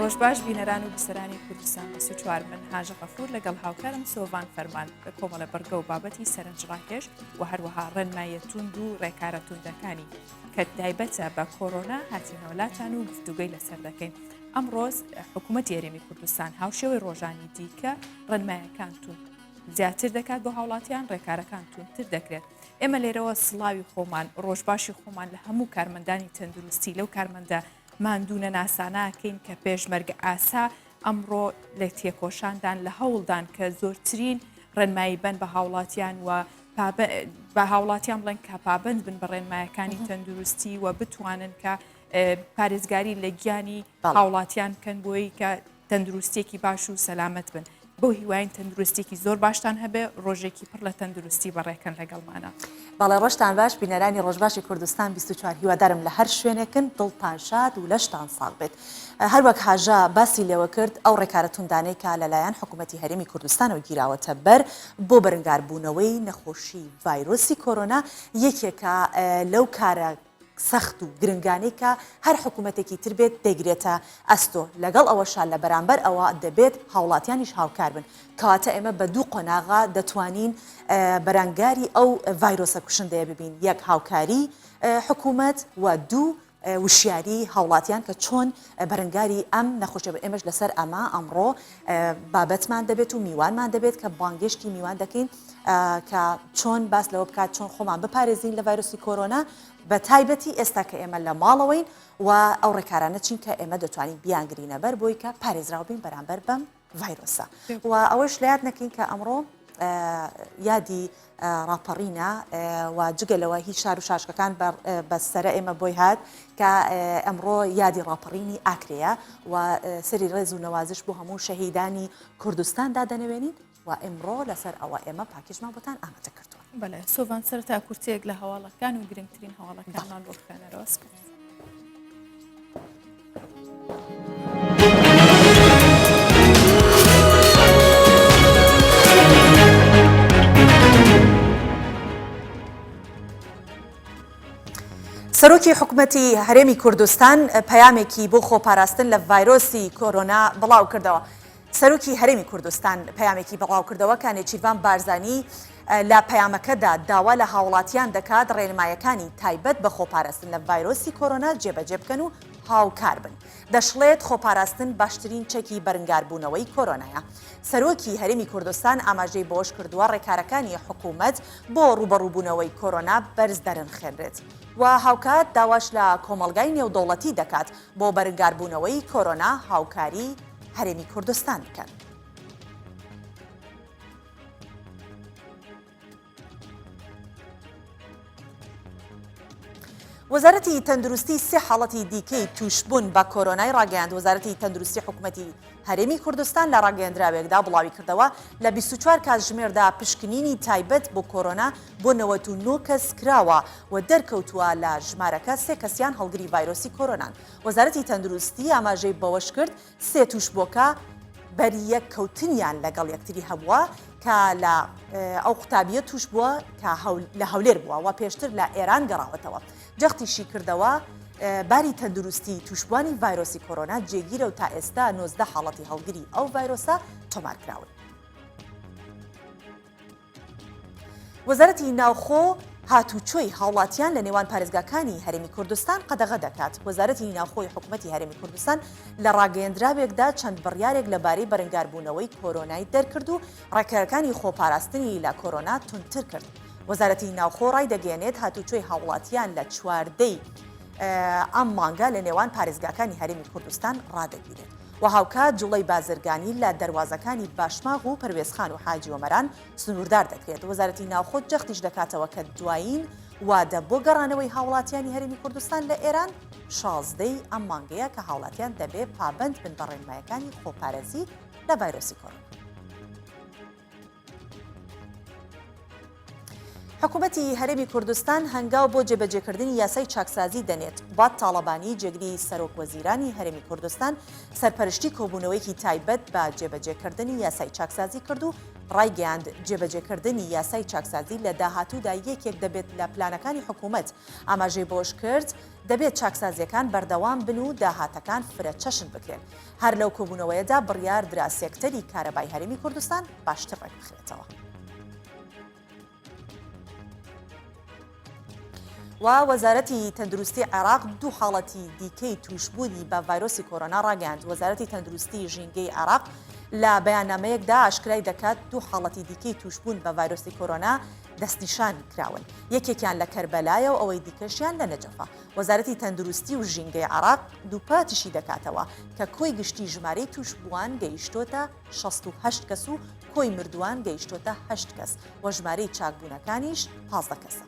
ڕۆژباش بینەران و بیسەرانی کوردستان 24 من هاژە غەفور لەگەڵ هاوکارم سۆڤان فەرمان بە کۆمەڵە بڕگە و بابەتی سەرنجڕاکێش و هەروەها ڕێنماییە توند و ڕێکارە توندەکانی کە تایبەتە بە کۆرۆنا هاتینەوە لاتان و گفتوگەی لەسەر دەکەین. ئەمڕۆز حکوومەتی هەرێمی کوردستان هاوشێوەی ڕۆژانی دیکە ڕێنمایەکان توند زیاتر دەکات بۆ هاوڵاتیان ڕێکارەکان توندتر دەکرێت ئێمە لێرەوە سڵاوی خۆمان ڕۆژباشی خۆمان لە هەموو کارمەندانی تەندروستی لەو کارمەندە ماندوو نەناساناکەین کە پێشمەرگە ئاسا ئەمڕۆ لە تێکۆشاندان لە هەوڵدان کە زۆرترین ڕێنمایی بن بە هاوڵاتیان و بە هاوڵاتیان بڵێن کە پابند بن بە ڕێنمایەکانی تەندروستی و بتوانن کە پارێزگاری لە گیانی هاوڵاتیان بکەن بۆی کە تەندروستیەکی باش و سەلامەت بن. بەو هیواین تەندروستیەکی زۆر باشتان هەبێ ڕۆژێکی پڕ لە تەندروستی بەڕێکەن لەگەڵمانە. بەڵێ ڕۆژتان باش بینەرانی ڕۆژباشی کوردستان 24 هیوادارم لە هەر شوێنێکن دڵتان شاد و لەشتان ساغ بێت هەروەک هاژە باسی لێوە کرد ئەو ڕێکارە توندانەی کە لەلایەن حکوومەتی هەرێمی کوردستانەوە گیراوەتە بەر بۆ بەرنگاربوونەوەی نەخۆشی ڤایرۆسی کۆرۆنا یەکێکە لەو کارە سەخت و گرنگانەی کە هەر حکومەتێکی تر بێت دەیگرێتە ئەستۆ، لەگەڵ ئەوەشا لە بەرامبەر ئەوە دەبێت هاوڵاتیانیش هاوکار بن، کەواتە ئێمە بە دوو قۆناغا دەتوانین بەرەنگاری ئەو ڤایرۆسە کوشندەیە ببین، یەک هاوکاری حکومەت و دوو وشیاری هاوڵاتیان کە چۆن بەرەنگاری ئەم نەخۆشیە بن، ئێمەش لەسەر ئەمە ئەمڕۆ بابەتمان دەبێت و میوانمان دەبێت کە بانگێشتی میوان دەکەین کە چۆن باس لەوە بکات چۆن خۆمان بپارێزین لە ڤایرۆسی کۆرۆنا بە تایبەتی ئێستا کە ئێمە لە ماڵەوەین و ئەو ڕێکارانە چین کە ئێمە دەتوانین بیانگرینە بەر بۆی کە پارێزراو بین بەرامبەر بەم ڤایرۆسە و ئەوەش لە یاد نەکەین کە ئەمڕۆ یادی ڕاپەڕینە و جگە لەوە هیچ شار و شاشکەکان بە سەرە ئێمە بۆی هات کە ئەمڕۆ یادی ڕاپەڕینی ئاکرەیە و سەری ڕێز و نەوازش بۆ هەموو شەهیدانی کوردستان دادەنەوێنین و ئمڕۆ لەسەر ئەوە ئێمە پاکێجمان بۆتان ئامادە کردووە. بەڵێ سۆڤان سەرەتا کورتەیەک لە هەواڵەکان و گرنگترین هەواڵەکانمان بۆ بخوێنەرەوە سپاس. سەرۆکی حکومەتی هەرێمی کوردستان پەیامێکی بۆ خۆپاراستن لە ڤایرۆسی کۆرۆنا بڵاو کردەوە. سەرۆکی هەرێمی کوردستان پەیامێکی بڵاوکردەوە کە نێچیرڤان بارزانی لە پەیامەکەدا داوا لە هاوڵاتیان دەکات ڕێنمایەکانی تایبەت بە خۆپاراستن لە ڤایرۆسی کۆرۆنا جێبەجێ بکەن و هاوکار بن. دەشڵێت خۆپاراستن باشترین چەکی بەرنگاربوونەوەی کۆرۆنایە. سەرۆکی هەرێمی کوردستان ئاماژەی بەوەشکردووە ڕێکارەکانی حکومەت بۆ ڕووبەڕووبوونەوەی کۆرۆنا بەرز دەرنخێنرێت و هاوکات داواش لە کۆمەڵگای نێودەوڵەتی دەکات بۆ بەرنگاربوونەوەی کۆرۆنا هاوکاری هەرێمی کوردستان بکەن. وەزارەتی تەندروستی سێ حاڵەتی دیکەی تووشبوون بە کۆرۆنای ڕاگەیاند وەزارەتی تەندروستی حکوومەتی هەرێمی کوردستان لە ڕاگەیەندراوێکدا بڵاویکردەوە لە 24 کاتژمێردا پشکنینی تایبەت بۆ کۆرۆنا بۆ 99 کەس کراوە و دەرکەوتووە لە ژمارەکە سێ کەسیان هەڵگری ڤایرۆسی کۆرۆنان. وەزارەتی تەندروستی ئاماژەی بەوەشکرد، سێ تووشبووەکە بەریەککەوتنیان لەگەڵ یەکتری هەبووە کە لە ئەو قوتابییە تووشبووە کە لە هەولێر بووە و پێشتر لە ئێران گەڕاوەتەوە. جەختیشی کردەوە، باری تەندروستی تووشبووانی ڤایرۆسی کۆرۆنا جێگیرە و تا ئێستا 19 حاڵەتی هەڵگری ئەو ڤایرۆسە تۆمارکراون. وەزارەتی ناوخۆ هاتوچۆی هاوڵاتیان لە نێوان پارێزگاکانی هەرێمی کوردستان قەدەغە دەکات. وەزارەتی ناوخۆی حکومەتی هەرێمی کوردستان لە ڕاگەیەندراوێکدا چەند بڕیارێک لەبارەی بەرەنگاربوونەوەی کۆرۆنای دەرکرد و ڕێکارەکانی خۆپاراستنی لە کۆرۆنا توندتر کرد. وەزارەتی ناوخۆ ڕایدەگەیەنێت هاتوچۆی هاوڵاتیان لە چواردەی ئەم مانگە لە نێوان پارێزگاکانی هەرێمی کوردستان ڕادەگیرێت. و هاوکات جوڵەی بازرگانی لە دەروازەکانی باشماغ و پەروێزخان و حاجی ئۆمەران سنووردار دەکرێت. وەزارەتی ناوخۆ جەختیش دەکاتەوە کە دوایین وادە بۆ گەڕانەوەی هاوڵاتیانی هەرێمی کوردستان لە ئێران 16 ی ئەم مانگەیە کە هاوڵاتیان دەبێ پابەند بن بە ڕێنمایەکانی خۆپارێزی لە ڤایرۆسی کۆرۆنا. حکومەتی هەرێمی کوردستان هەنگاو بۆ جێبەجێکردنی یاسای چاکسازی دەنێت، قوباد تاڵەبانی جێگری سەرۆک وەزیرانی هەرێمی کوردستان سەرپەرشتی کۆبوونەوەیەکی تایبەت بە جێبەجێکردنی یاسای چاکسازی کرد و ڕایگەیاند جێبەجێکردنی یاسای چاکسازی لە داهاتوودا یەکێک دەبێت لە پلانەکانی حکومەت، ئاماژەی بەوەشکرد، دەبێت چاکسازییەکان بەردەوام بن و داهاتەکان فرەچەشن بکرێن. هەر لەو کۆبوونەوەیەدا بڕیاردرا سێکتەری کارەبای هەرێمی کوردستان باشتر ڕێکبخرێتەوە. و وەزارەتی تەندروستی عێراق دوو حاڵەتی دیکەی تووشبوونی بە ڤایرۆسی کۆرۆنا ڕاگەیاند. وەزارەتی تەندروستی ژینگەی عێراق لە بەیاننامەیەکدا ئاشکرای دەکات دوو حاڵەتی دیکەی تووشبوون بە ڤایرۆسی کۆرۆنا دەستنیشان کراون، یەکێکیان لە کەربەلایە و ئەوەی دیکەشیان لە نەجەفە. وەزارەتی تەندروستی و ژینگەی عێراق دووپاتیشی دەکاتەوە کە کۆی گشتی ژمارەی تووشبووان گەیشتۆتە 68 کەس و کۆی مردووان گەیشتۆتە هەشت کەس و ژمارەی چاکبوونەکانیش 15 کەسە.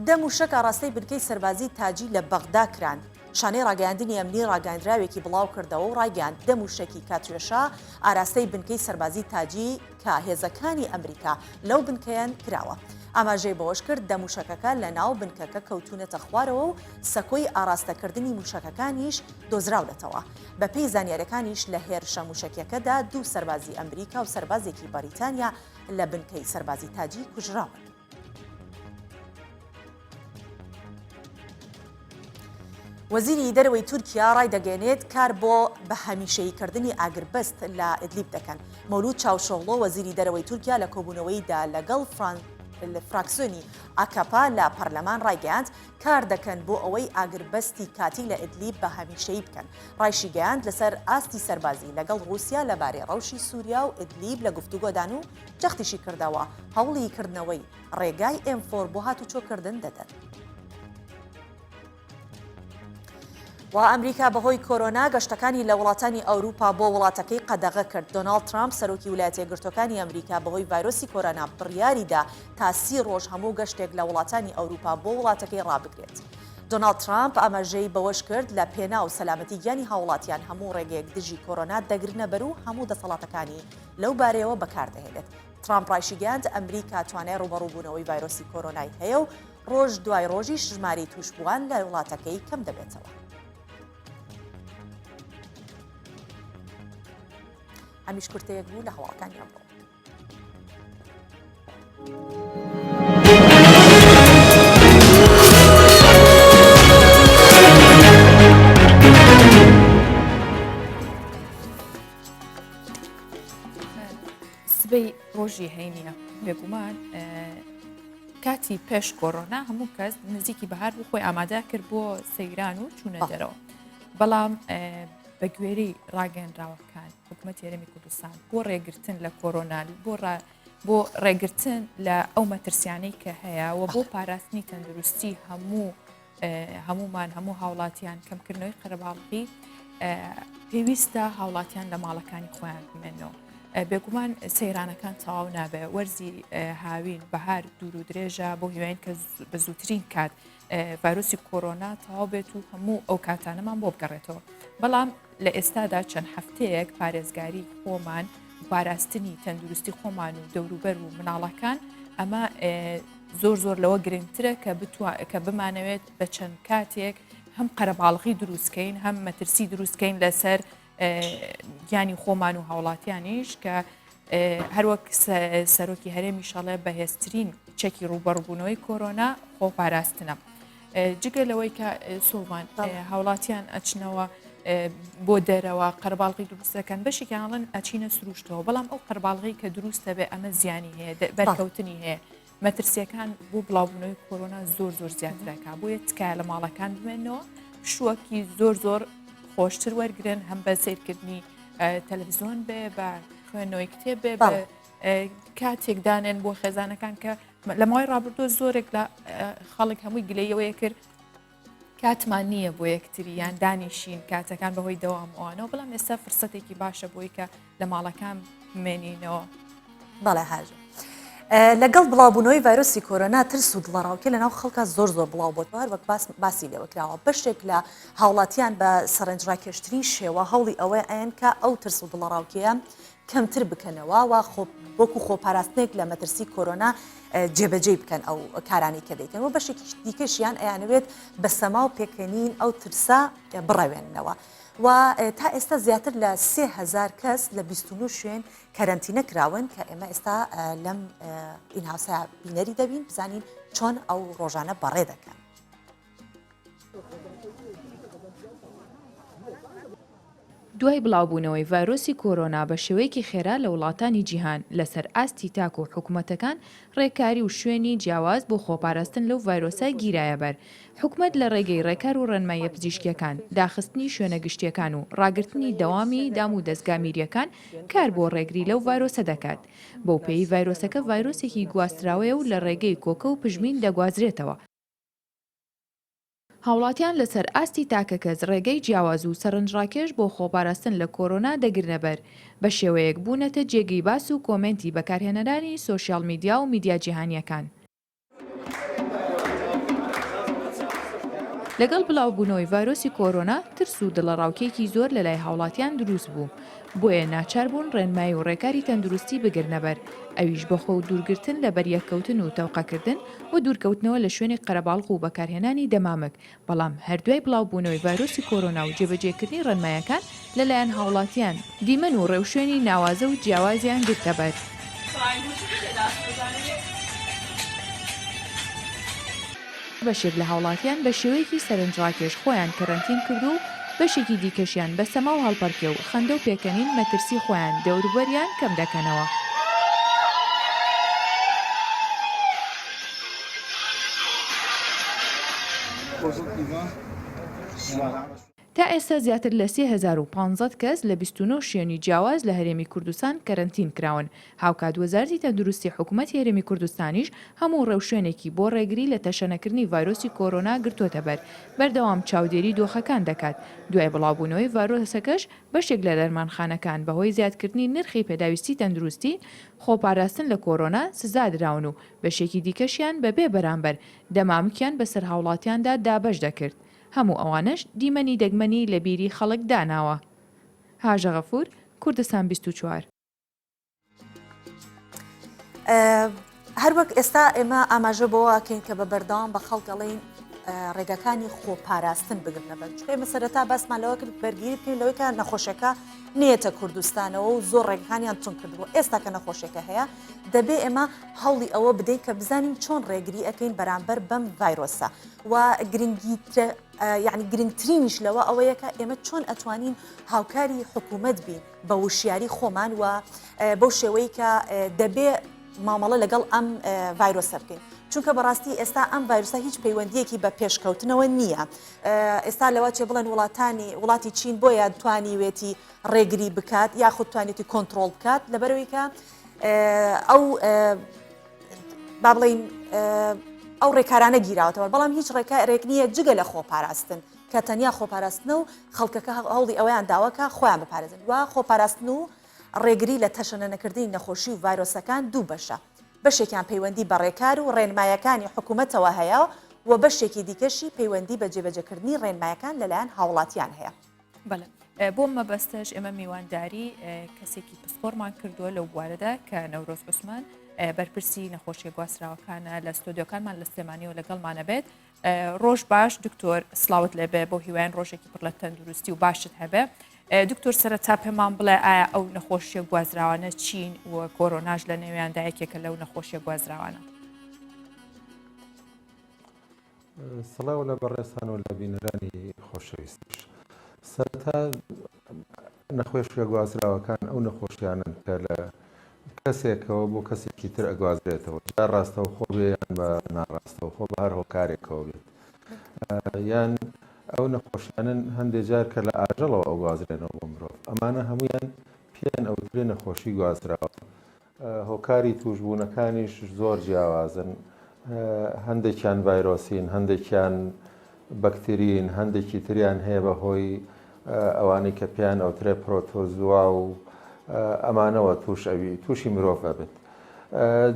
دە مووشەک ئاڕاستەی بنکەی سەربازی تاجی لە بەغدا کران. شانەی ڕاگەیاندنی ئەمنی ڕاگەیاندراوێکی بڵاوکردەوە و ڕایگەیاند دە مووشەکی کاتیۆشا ئاراستەی بنکەی سەربازی تاجی کە هێزەکانی ئەمریکا لەو بنکەیەن کراوە. ئاماژەی بەوەشکرد، دە مووشەکەکە لەناو بنکەکە کەوتوونەتە خوارەوە و سەکۆی ئاڕاستەکردنی مووشەکەکانیش دۆزراونەتەوە. بەپێی زانیاریەکانیش لە هێرشە مووشەکیەکەدا دوو سەربازی ئەمریکا و سەربازێکی بەریتانیا لە بنکەی سەربازی تاجی کوژراون. وەزیری دەرەوەی تورکیا ڕایدەگەیەنێت کار بۆ بە هەمیشەییکردنی ئاگربەست لە ئیدلیب دەکەن. مەولود چاوشۆغڵۆ وەزیری دەرەوەی تورکیا لە کۆبوونەوەیدا لەگەڵ فراکسیۆنی ئاکەپە لە پەرلەمان ڕایگەیاند کار دەکەن بۆ ئەوەی ئاگربەستی کاتی لە ئیدلیب بە هەمیشەیی بکەن. ڕایشیگەیاند لەسەر ئاستی سەربازی لەگەڵ ڕووسیا لەبارەی ڕەوشی سووریا و ئیدلیب لە گفتوگۆدان و جەختیشی کردەوە، هەوڵی کردنەوەی ڕێگای M four بۆ هاتوچۆکردن دەدەن. و ئەمریکا بەهۆی کۆرۆنا گەشتەکانی لە وڵاتانی ئەوروپا بۆ وڵاتەکەی قەدەغە کرد. دۆناڵد ترامپ سەرۆکی ولایەتە یەکگرتووەکانی ئەمریکا بەهۆی ڤایرۆسی کۆرۆنا بڕیاریدا تا سی ڕۆژ هەموو گەشتێک لە وڵاتانی ئەوروپا بۆ وڵاتەکەی ڕابگرێت. دۆناڵد ترامپ ئاماژەی بەوەش کرد، لە پێناو سەلامەتی گیانی هاوڵاتیان هەموو ڕێگەیەک دژی کۆرۆنا دەگرنەبەر و هەموو دەسەڵاتەکانی لەو بارەیەوە بەکاردەهێنێت. ترامپ ڕایشیگەیاند، ئەمریکا توانای ڕووبەڕووبوونەوەی ڤایرۆسی کۆرۆنای هەیە و ڕۆژ دوای ڕۆژیش ژمارەی تووشبووان لە وڵاتەکەی کەم دەبێتەوە. ئەمیش کورتەیەک بوو لە هەواڵەکانی ئەمڕۆ. سبەی ڕۆژی هەینیە بێگومان کاتی پێش کۆرۆنا هەموو کەس نزیکی بەهار بوو خۆی ئامادە کرد بۆ سەیران و چوونە دەرەوە بەڵام بە گوێرەی ڕاگەنراوەکان حکوومەت هەرێمی کوردستان بۆ ڕێگرتن لە کۆرۆنا بۆ بۆ ڕێگرتن لە ئەو مەترسیانەی کە هەیە و بۆ پاراستنی تەندروستی هەموو هەموومان هەموو هاوڵاتیان کەمکردنەوەی قەرەباڵغی پێویستە هاوڵاتیان لە ماڵەکانی خۆیان بمێنەوە. بێگومان سەیرانەکان تەواو نابێ وەرزی هاوین بەهار دوور و درێژە بۆ هیواین کە بە زووترین کات ڤایرۆسی کۆرۆنا تەواو بێت و هەموو ئەو کاتانەمان بۆ بگەڕێتەوە بەڵام لە ئێستادا چەند هەفتەیەک پارێزگاری خۆمان پاراستنی تەندروستی خۆمان و دەوروبەر و مناڵەکان ئەمە زۆر زۆر لەوە گرنگترە کە بتوا کە بمانەوێت بە چەند کاتێک هەم قەرەباڵغی دروستکەین هەم مەترسی دروستکەین لەسەر گیانی خۆمان و هاوڵاتیانیش کە هەروەک سەرۆکی هەرێمی شەڵێ بەهێزترین چەکی ڕووبەڕبوونەوەی کۆرۆنا خۆپاراستنە. جگە لەوەی کە سۆڤان هاوڵاتیان ئەچنەوە بۆ دەرەوە قەرباڵغی دروست دەکەن بەشێکیان ئەڵێن ئەچینە سروشتەوە بەڵام ئەو قەرباڵغی کە دروست دەبێ ئەمە زیانی هەیە بەرکەوتنی هەیە مەترسیەکان بۆ بڵاوبوونەوەی کۆرۆنا زۆر زۆر زیاترەکە بۆیە تکایە لە ماڵەکان بمێنەوە پشووەکی زۆر زۆر خۆشتر وەرگن هەم بە سیرکردنی تەلەڤزیۆن بێ بە خوێندنەوەی کتێب بێ بە کاتێک دانێن بۆ خێزانەکان کە لە ماوەی ڕابردووە زۆرێک لە خەڵک هەمووی گلەیەوەیە کرد کاتمان نییە بۆ یەکتری یان دانیشین کاتەکان بەهۆی دەوام ئەوانەوە بەڵام ئێستا فرسەتێکی باشە بۆی کە لە ماڵەکان بمێنینەوە. بەڵێ هاژە. لەگەڵ بڵاوبوونەوەی ڤایرۆسی کۆرۆنا ترس و دڵەڕاوکێ لەناو خەڵکا زۆر زۆر بڵاو بۆتەوە هەر وەک باس باسی لێوە کراوە بەشێک لە هاوڵاتیان بە سەرنجڕاکێشترین شێوە هەوڵی ئەوەیان کە ئەو ترس و دڵەڕاوکێیە. کەمتر بکەنەوە و وەکو خۆپاراستنێک لە مەترسی کۆرۆنا جێبەجێی بکەن ئەو کارانەی کە دەیکەن و بەشێکی دیکەشیان ئەیانەوێت بە سەما و پێکەنین ئەو ترسە بڕەوێننەوە و تا ئێستا زیاتر لە 3000 کەس لە 29 شوێن کەرەنتینە کراون کە ئێمە ئێستا لەم ئینهاوسە بینەری دەبین بزانین چۆن ئەو ڕۆژانە بەڕێ دەکەن. دوای بڵاوبوونەوەی ڤایرۆسی کۆرۆنا بە شێوەیەکی خێرا لە وڵاتانی جیهان، لەسەر ئاستی تاک و حکومەتەکان ڕێکاری و شوێنی جیاواز بۆ خۆپاراستن لەو ڤایرۆسە گیرایەبەر. حکومەت لە ڕێگەی ڕێکار و ڕێنماییە پزیشکییەکان، داخستنی شوێنە گشتییەکان و ڕاگرتنی دەوامی دام و دەزگا میرییەکان کار بۆ ڕێگری لەو ڤایرۆسە دەکات. بەوپێیەی ڤایرۆسەکە ڤایرۆسێکی گواستراوەیە و لە ڕێگەی کۆکە و پژمین دەگوازرێتەوە. هاوڵاتیان لەسەر ئاستی تاکەکەس ڕێگەی جیاواز و سەرنجڕاکێش بۆ خۆپاراستن لە کۆرۆنا دەگرنەبەر، بەشێوەیەک بوونەتە جێگەی باس و کۆمێنتی بەکارهێنەرانی سۆشیاڵ میدیا و میدیا جیهانییەکان. لەگەڵ بڵاوبوونەوەی ڤایرۆسی کۆرۆنا، ترس و دڵەڕاوکێیەکی زۆر لەلای هاوڵاتیان دروستبوو، بۆیە ناچار بوون ڕێنمایی و ڕێکاری تەندروستی بگرنەبەر، ئەویش بە خۆ دوورگرتن لە بەریەککەوتن و تەوقەکردن و دوورکەوتنەوە لە شوێنی قەرەباڵغ و بەکارهێنانی دەمامک، بەڵام هەر دوای بڵاوبوونەوەی ڤایرۆسی کۆرۆنا و جێبەجێکردنی ڕێنمایەکان لەلایەن هاوڵاتیان، دیمەن و ڕێوشوێنی ناوازە و جیاوازیان گرتەبەر. بەشێک لە هاوڵاتیان بە شێوەیەکی سەرنجڕاکێش خۆیان کەرەنتین کردووە و بەشێکی دیکەشیان بە سەما و هەڵپەرکێ و خەندە و پێکەنین مەترسی خۆیان دەوروبەریان کەم دەکەنەوە. تا ئێستا زیاتر لە 3500 کەس لە 29 شوێنی جیاواز لە هەرێمی کوردستان کەرەنتین کراون، هاوکات وەزارەتی تەندروستی حکومەتی هەرێمی کوردستانیش هەموو ڕێوشوێنێکی بۆ ڕێگری لە تەشەنەکردنی ڤایرۆسی کۆرۆنا گرتۆتەبەر، بەردەوام چاودێری دۆخەکان دەکات، دوای بڵاوبوونەوەی ڤایرۆسەکەش بەشێک لە دەرمانخانەکان بەهۆی زیادکردنی نرخی پێداویستی تەندروستی خۆپاراستن لە کۆرۆنا سزادراون و بەشێکی دیکەشیان بەبێ بەرامبەر دەمامکیان بەسەر هاوڵاتیاندا دابەش دەکرد. هەموو ئەوانەش دیمەنی دەگمەنی لە بیری خەڵک داناوە. هاژە غەفور، کوردستان 24. هەروەک ئێستا ئێمە ئاماژە بەوە ئەکەین کە بە بەردەوام بە خەڵک ئەڵێین ڕێگەکانی خۆپاراستن بگرنە بەر چونکە ئێمە سەرەتا باسمان لەوە کرد بەرگری بکەین لەوەی کە نەخۆشەکە نێتە کوردستانەوە و زۆر ڕێگەکانیان تون کردبوو ئێستا کە نەخۆشیەکە هەیە دەبێ ئێمە هەوڵی ئەوە بدەین کە بزانین چۆن ڕێگری ئەەکەین بەرامبەر بەم ڤایرۆسە و گرنگی یعنی گرنگترینیش لەوە ئەوەیە کە ئێمە چۆن ئەتوانین هاوکاری حکوومەت بین بە وشیاری خۆمان و بەو شێوەی کە دەبێ مامەڵە لەگەڵ ئەم ڤایرۆسە بکەین چونکە بەڕاستی ئێستا ئەم ڤایرۆسە هیچ پەیوەندیەکی بە پێشکەوتنەوە نییە ئێستا لەوە چێ بڵێن وڵاتانی وڵاتی چین بۆیە توانیوێتی ڕێگری بکات یاخود توانێتی کۆنتترۆل بکات لەبەرەوەی کە ئەو با بڵین ئەو ڕێکارانە گیراوەتەوە بەڵام هیچ ڕێکارێک نییە جگە لە خۆپاراستن کە تەنیا خۆپاراستنە و خەڵکەکە هەوڵی ئەوەیان داوە کە خۆیان بپارێزن و خۆپاراستن و ڕێگری لە تەشەنە نەکردنی نەخۆشی و ڤایرۆسەکان دوو بەشە، بەشێکیان پەیوەندی بە ڕێکار و ڕێنمایەکانی حکومەتەوە هەیە و بەشێکی دیکەشی پەیوەندی بە جێبەجێکردنی ڕێنمایەکان لەلایەن هاوڵاتیان هەیە. بەڵێ بۆ مەبەستەش ئێمە میوانداری کەسێکی پسپۆرمان کردووە لەو بوارەدا کە نەورۆز عوسمان بەرپرسی نەخۆشیە گواستراوەکانە لە ستۆدیۆکانمان لە سلێمانیەوە لەگەڵمانە بێت. ڕۆژ باش دکتۆر سڵاوت لێبێ بۆ هیوایان ڕۆژێکی پڕ لە تەندروستی و باشت هەبێ دکتۆر سەرەتا پێمان بڵێ ئایا ئەو نەخۆشیە گوازراوانە چین و کۆرۆناش لە نێویاندا یەکێکە لەو نەخۆشیە گوازراوانە سڵاو لە بەڕێزتان و لە بینەرانی خۆشەویستیش سەرەتا نەخۆشیە گوازراوەکان ئەو نەخۆشیانن کە لە کەسێکەوە بۆ کەسێکی تر ئەگوازرێتەوە جا ڕاستەوخۆ بێ یان بە ناڕاستەوخۆ بە هەر هۆکارێکەوە بێت یان ئەو نەخۆشیانن هەندێک جار کە لە ئاژەڵەوە ئەگوازرێنەوە بۆ مرۆڤ ئەمانە هەمویان پێیان ئەوترێ نەخۆشی گوازراوە هۆکاری تووشبوونەکانیش زۆر جیاوازن، هەندێکیان ڤایرۆسین، هەندێکیان بەکترین، هەندێکی تریان هەیە بە هۆی ئەوانەی کە پێیان ئەوترێ پرۆتۆزوا و ئەمانەوە توش ئەوی تووشی مرۆڤ ئەبێت.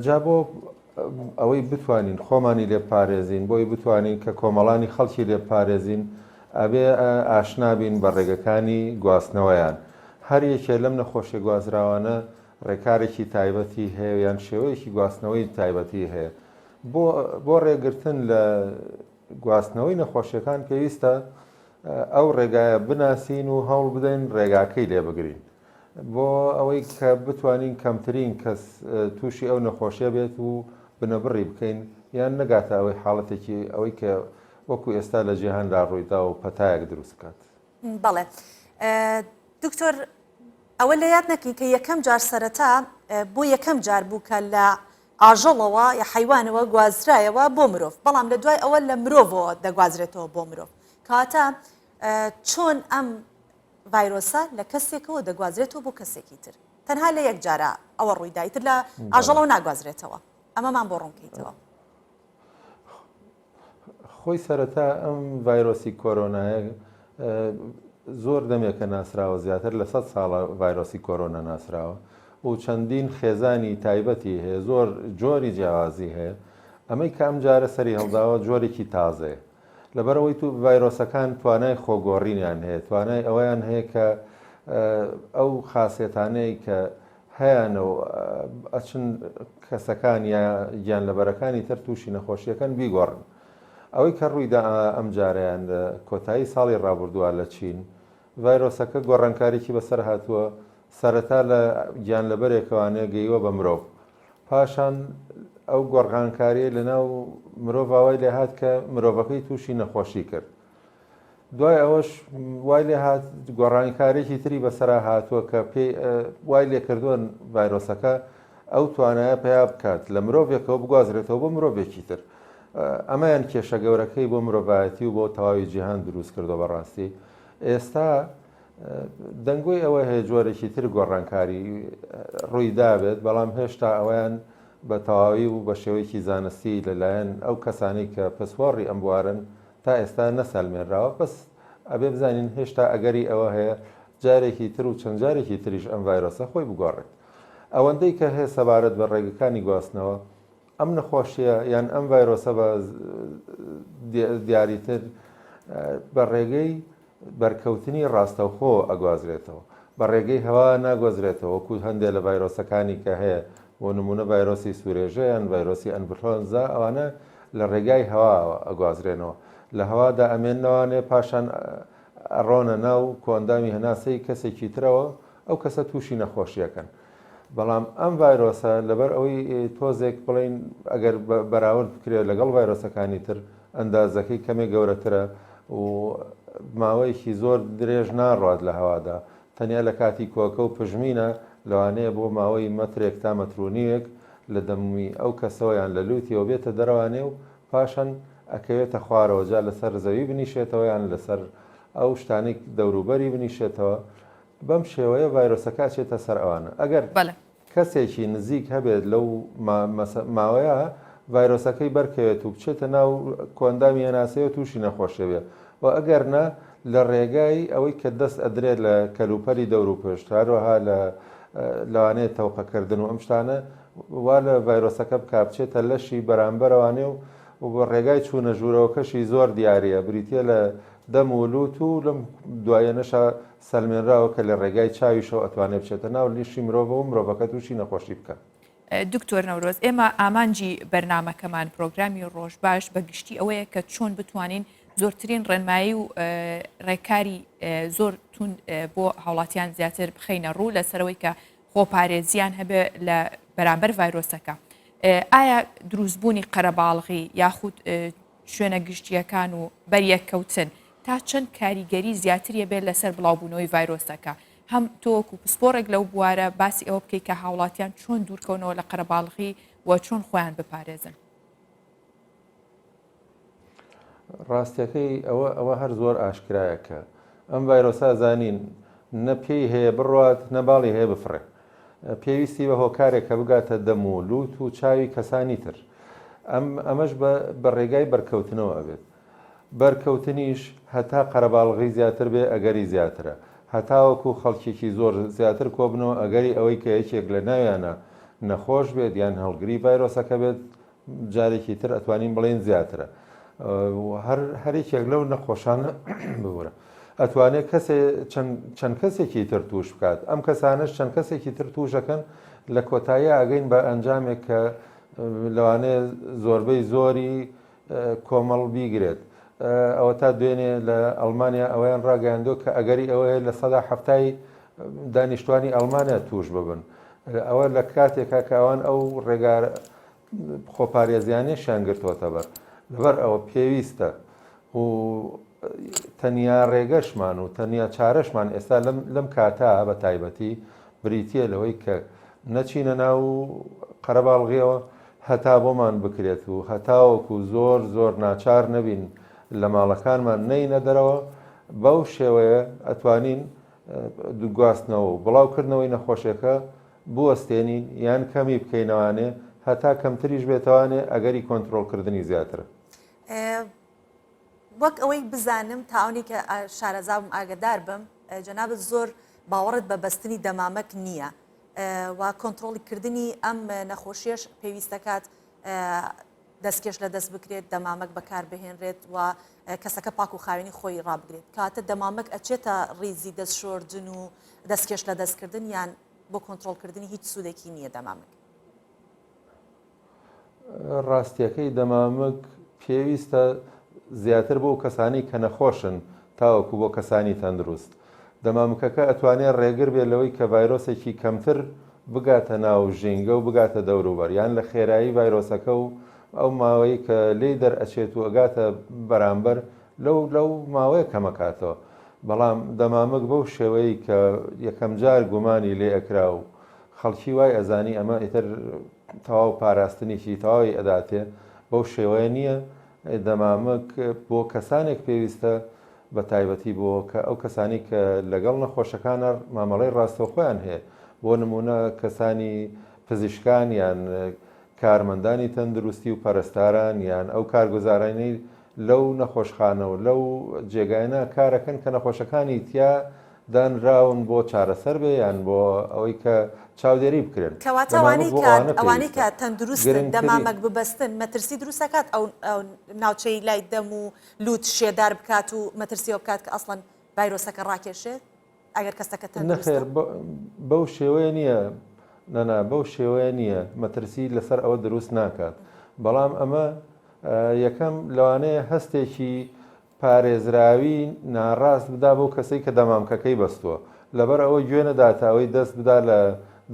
جا بۆ ئەوەی بتوانین خۆمانی لێ پارێزین بۆی بتوانین کە کۆمەڵانی خەڵکی لێ پارێزین ئەبێ ئاشنا بین بە ڕێگەکانی گواستنەوەیان. هەر یەکێ لەم نەخۆشیە گوازراوانە ڕێکارێکی تایبەتی هەیە یان شێوەیەکی گواستنەوەی تایبەتی هەیە. بۆ بۆ ڕێگرتن لە گواستنەوەی نەخۆشیەکان پێویستە ئەو ڕێگایە بناسین و هەوڵ بدەین ڕێگاکەی لێ بگرین بۆ ئەوەی کە بتوانین کەمترین کەس تووشی ئەو نەخۆشیە بێت و بنەبڕی بکەین یان نەگاتە ئەوەی حاڵەتێکی ئەوەی کە وەکو ئێستا لە جیهاندا ڕوویدا و پەتایەک دروست بکات. بەڵێ دکتۆر ئەوە لە یاد نەکەین کە یەکەم جار سەرەتا بۆ یەکەم جار بوو کە لە ئاژەڵەوە یا حیوانەوە گوازرایەوە بۆ مرۆڤ بەڵام لە دوای ئەوە لە مرۆڤەوە دەگوازرێتەوە بۆ مرۆڤ کەواتە چۆن ئەم ڤایرۆسە لە کەسێکەوە دەگوازرێتەوە بۆ کەسێکی تر تەنها لە یەک جارە ئەوە ڕوویدا ئیتر لە ئاژەڵەوە ناگوازرێتەوە ئەمەمان بۆ ڕوونکەیتەوە. خۆی سەرەتا ئەم ڤایرۆسی کۆرۆنایە زۆر دەمێکە ناسراوە زیاتر لە سە ساڵە ڤایرۆسی کۆرۆنا ناسراوە و چەندین خێزانی تایبەتی هەیە زۆر جۆری جیاوازی هەیە ئەمەی کە ئەم جارە سەری هەڵداوە جۆرێکی تازەیە لەبەرئەوەی تو ڤایرۆسەکان توانای خۆگۆڕینیان هەیە، توانای ئەوەیان هەیە کە ئەو خاسێتانەی کە هەیانە و ئەچن کەسەکان یا گیانلەبەرەکانی تر تووشی نەخۆشیەکەن بیگۆڕن. ئەوەی کە ڕوویدا ئەم جارەیان لە کۆتایی ساڵی ڕابردووە لە چین ڤایرۆسەکە گۆڕانکاریی بەسەر هاتووە، سەرەتا لە گیانلەبەرێکەوانێ گەیوە بە مرۆڤ، پاشان ئەو گۆڕانکارییەی لەناو مرۆڤا وای لێهات کە مرۆڤەکەی تووشی نەخۆشی کرد. دوای ئەوەش وای لێهات گۆڕانکاریی تری بەسەرا هاتووە کە پێی وای لێکردووە ڤایرۆسەکە ئەو توانایە پەیا بکات لە مرۆڤێکەوە بگوازرێتەوە بۆ مرۆڤێکی تر. ئەمەیان کێشە گەورەکەی بۆ مرۆڤایەتی و بۆ تەواوی جیهان دروست کردووە بەڕاستی. ئێستا دەنگۆی ئەوە هەیە جۆرێکی تر گۆڕانکاری ڕووی دابێت، بەڵام هێشتا ئەوەیان بە تەواوی و بە شێوەیەکی زانستی لەلایەن ئەو کەسانەی کە پسپۆڕی ئەم بوارەن تا ئێستا نەسەلمێنراوە، بەس ئەبێ بزانین هێشتا ئەگەری ئەوە هەیە جارێکی تر و چەند جارێکی تریش ئەم ڤایرۆسە خۆی بگۆڕێت. ئەوەندەی کە هەیە سەبارەت بە ڕێگەکانی گواستنەوە، ئەم نەخۆشییە یان ئەم ڤایرۆسە بە دیاریتر بە ڕێگەی بەرکەوتنی ڕاستەوخۆ ئەگوازرێتەوە. بە ڕێگەی هەوا ناگوەزرێتەوە وەکو هەندێ لە ڤایرۆسەکانی کە هەیە بۆ نموونە ڤایرۆسی سورێژە یان ڤایرۆسی ئەنفلۆنزا ئەوانە لە ڕێگای هەواوە ئەگوازرێنەوە. لە هەوادا ئەمێننەوانێ پاشان ئەڕۆنە ناو کۆئەندامی هەناسەی کەسێکی ترەوە ئەو کەسە تووشی نەخۆشیەکەن. بەڵام ئەم ڤایرۆسە لەبەر ئەوەی تۆزێک بڵێین ئەگەر بەراورد بکرێت لەگەڵ ڤایرۆسەکانی تر ئەندازەکەی کەمێک گەورەترە و ماوەیەکی زۆر درێژ ناڕوات لە هەوادا تەنیا لە کاتی کۆکە و پژمینە لەوانەیە بۆ ماوەی مەترێک تا مەتر و نیوێک لە دەمی ئەو کەسەوە یان لە لوتیەوە بێتە دەرەوانێ و پاشان ئەکەوێتە خوارەوە جا لەسەر زەوی بنیشێتەوە یان لەسەر ئەو شتانەی دەوروبەری بنیشێتەوە بەم شێوەیە ڤایرۆسەکە ئەچێتە سەر ئەوانە. ئەگەر بەڵێ. کەسێکی نزیک هەبێت لەو ماوەیە ڤایرۆسەکەی بەرکەوێت و بچێتە ناو کۆئەندامی هەناسەیەوە تووشی نەخۆشی بێ و ئەگەر نا لە ڕێگای ئەوەی کە دەست ئەدرێت لە کەلوپەلی دەوروپشت هەروەها لە لەوانەیە تەوقەکردن و ئەم شتانە وا لە ڤایرۆسەکە بکا بچێتە لەشی بەرامبەرەوانێ و و ڕێگای چوونە ژوورەوەکەشی زۆر دیاریە بریتیە لە دەم و لوت و لەم دواییەنەشا سەلمێنراوە کە لە ڕێگای چاویشەوە ئەتوانێ بچێتە ناو لیشی مرۆڤەوە و مرۆڤەکە تووشی نەخۆشی بکا. دکتۆر نەورۆز، ئێمە ئامانجی بەرنامەکەمان، پرۆگرامی ڕۆژباش بە گشتی ئەوەیە کە چۆن بتوانین زۆرترین ڕێنمایی و ڕێکاری زۆر توند بۆ هاوڵاتیان زیاتر بخەینە ڕوو لەسەرەوەی کە خۆپارێزیان هەبێ لە بەرامبەر ڤایرۆسەکە. ئایا دروستبوونی قەرەباڵغی یاخود شوێنە گشتییەکان و بەریەککەوتن تا چەند کاریگەری زیاتری ئەبێت لەسەر بڵاوبوونەوەی ڤایرۆسەکە؟ هەم تۆ وەکو پسپۆڕێک لەو بوارە باسی ئەوە بکەیت کە هاوڵاتیان چۆن دوورکەونەوە لە قەرەباڵغی و چۆن خۆیان بپارێزن؟ ڕاستیەکەی ئەوە ئەوە هەر زۆر ئاشکرایە کە ئەم ڤایرۆسە زانین نە پێی هەیە بڕوات نە باڵی هەیە بفڕێ پێویستی بە هۆکارێکە بگاتە دەم و لوت و چاوی کەسانی تر. ئەم ئەمەش بە بە ڕێگای بەرکەوتنەوە ئەبێت. بەرکەوتنیش هەتا قەرەباڵغی زیاتر بێ ئەگەری زیاترە. هەتاوەکو خەڵکێکی زۆر زیاتر کۆبنەوە ئەگەری ئەوەی کە یەکێک لە ناویانا نەخۆش بێت یان هەڵگری ڤایرۆسەکە بێت جارێکی تر ئەتوانین بڵێین زیاترە. هەر هەر یەکێک لەو نەخۆشانە ببورە. ئەتوانێت کەسێ چەند کەسێکی تر توش بکات ئەم کەسانەش چەند کەسێکی تر توشەکەن لە کۆتاییا ئەگەین بە ئەنجامێک کە لەوانەیە زۆربەی زۆری کۆمەڵ بیگرێت. ئەوەتا دوێنێ لە ئەڵمانیا ئەوەیان ڕاگەیاندووە کە ئەگەری ئەوەیە 70% ی دانیشتوانی ئەڵمانیا توش ببن. ئەوە لە کاتێکا کە ئەوان ئەو ڕێگا خۆپارێزیانەشیان گرتووەتە بەر. لەبەر ئەوە پێویستە و تەنیا ڕێگەشمان و تەنیا چارەشمان ئێستا لەم کاتە بە تایبەتی بریتییە لەوەی کە نەچینە ناو قەرەباڵغیەوە هەتا بۆمان بکرێت و هەتاوەکو زۆر زۆر ناچار نەبین لە ماڵەکانمان نەینە دەرەوە بەو شێوەیە ئەتوانین گواستنەوە و بڵاوکردنەوەی نەخۆشیەکە بوەستێنین یان کەمی بکەینەوانێ هەتا کەمتریش بێتەوانێ ئەگەری کۆنترۆڵکردنی زیاترە. وەک ئەوەی بزانم تا ئەونی کە شارەزا بم ئاگەدار بم جەنابت زۆر باوەڕت بە بەستنی دەمامک نییە و کۆنترۆڵی کردنی ئەم نەخۆشیەش پێویست دەکات دەستکێش لە دەست بکرێت دەمامک بەکار بهێنرێت و کەسەکە پاک و خاوێنی خۆی ڕابگرێت کاتە دەمامک ئەچێتە ڕیزی دەست شۆردن و دەستکێش لە دەستکردن یان بۆ کۆنترۆڵکردنی هیچ سوودێکی نییە دەمامک. ڕاستیەکەی دەمامک پێویستە زیاتر بۆ کەسانی کە نەخۆشن تاوەکو بۆ کەسانی تەندروست. دەمامکەکە ئەتوانێت ڕێگر بێت لەوەی کە ڤایرۆسێکی کەمتر بگاتە ناو ژینگە و بگاتە دەوروبەر یان لە خێرایی ڤایرۆسەکە و ئەو ماوەی کە لێی دەرئەچێت و ئەگاتە بەرامبەر لەو لەو ماوەیە کەمەکاتەوە. بەڵام دەمامک بەو شێوەیەی کە یەکەمجار گومانی لێ ئەکرا و خەڵکی وای ئەزانی ئەمە ئیتر تەواو پاراستنێکی تەواوی ئەداتێ بەو شێوەیە نییە دەمامک بۆ کەسانێک پێویستە بە تایبەتی بۆ کە ئەو کەسانی کە لەگەڵ نەخۆشەکانە مامەڵەی ڕاستەوخۆیان هەیە بۆ نمونە کەسانی پزیشکان یان کارمەندانی تەندروستی و پەرستاران یان ئەو کارگوزارانەی لەو نەخۆشخانە و لەو جێگایانە کارەکەن کە نەخۆشەکانی تیا دانراون بۆ چارەسەر بێ یان بۆ ئەوەی کە چاودێری بکرێن. کەواتە دەمامک ئەوانەی بۆ کە ئەوانە ئەوانەی پێویستە. کە تەندروستن گرنگترین. دەمامک ببەستن مەترسی دروست ئەکات ئەو ئەو ناوچەی لای دەم و لوت شێدار بکات و مەترسی ئەوە بکات کە ئەسڵەن ڤایرۆسەکە ڕاکێشێت ئەگەر کەسەکە تەندروستە؟ نەخێر بەو شێوەیە نییە نەنا بەو شێوەیە نییە مەترسی لەسەر ئەوە دروست ناکات بەڵام ئەمە یەکەم لەوانەیە هەستێکی پارێزراوی ناڕاست بدا بەو کەسەی کە دەمامکەکەی بەستووە لەبەر ئەوە گوێ نەداتە ئەوەی دەست بدا لە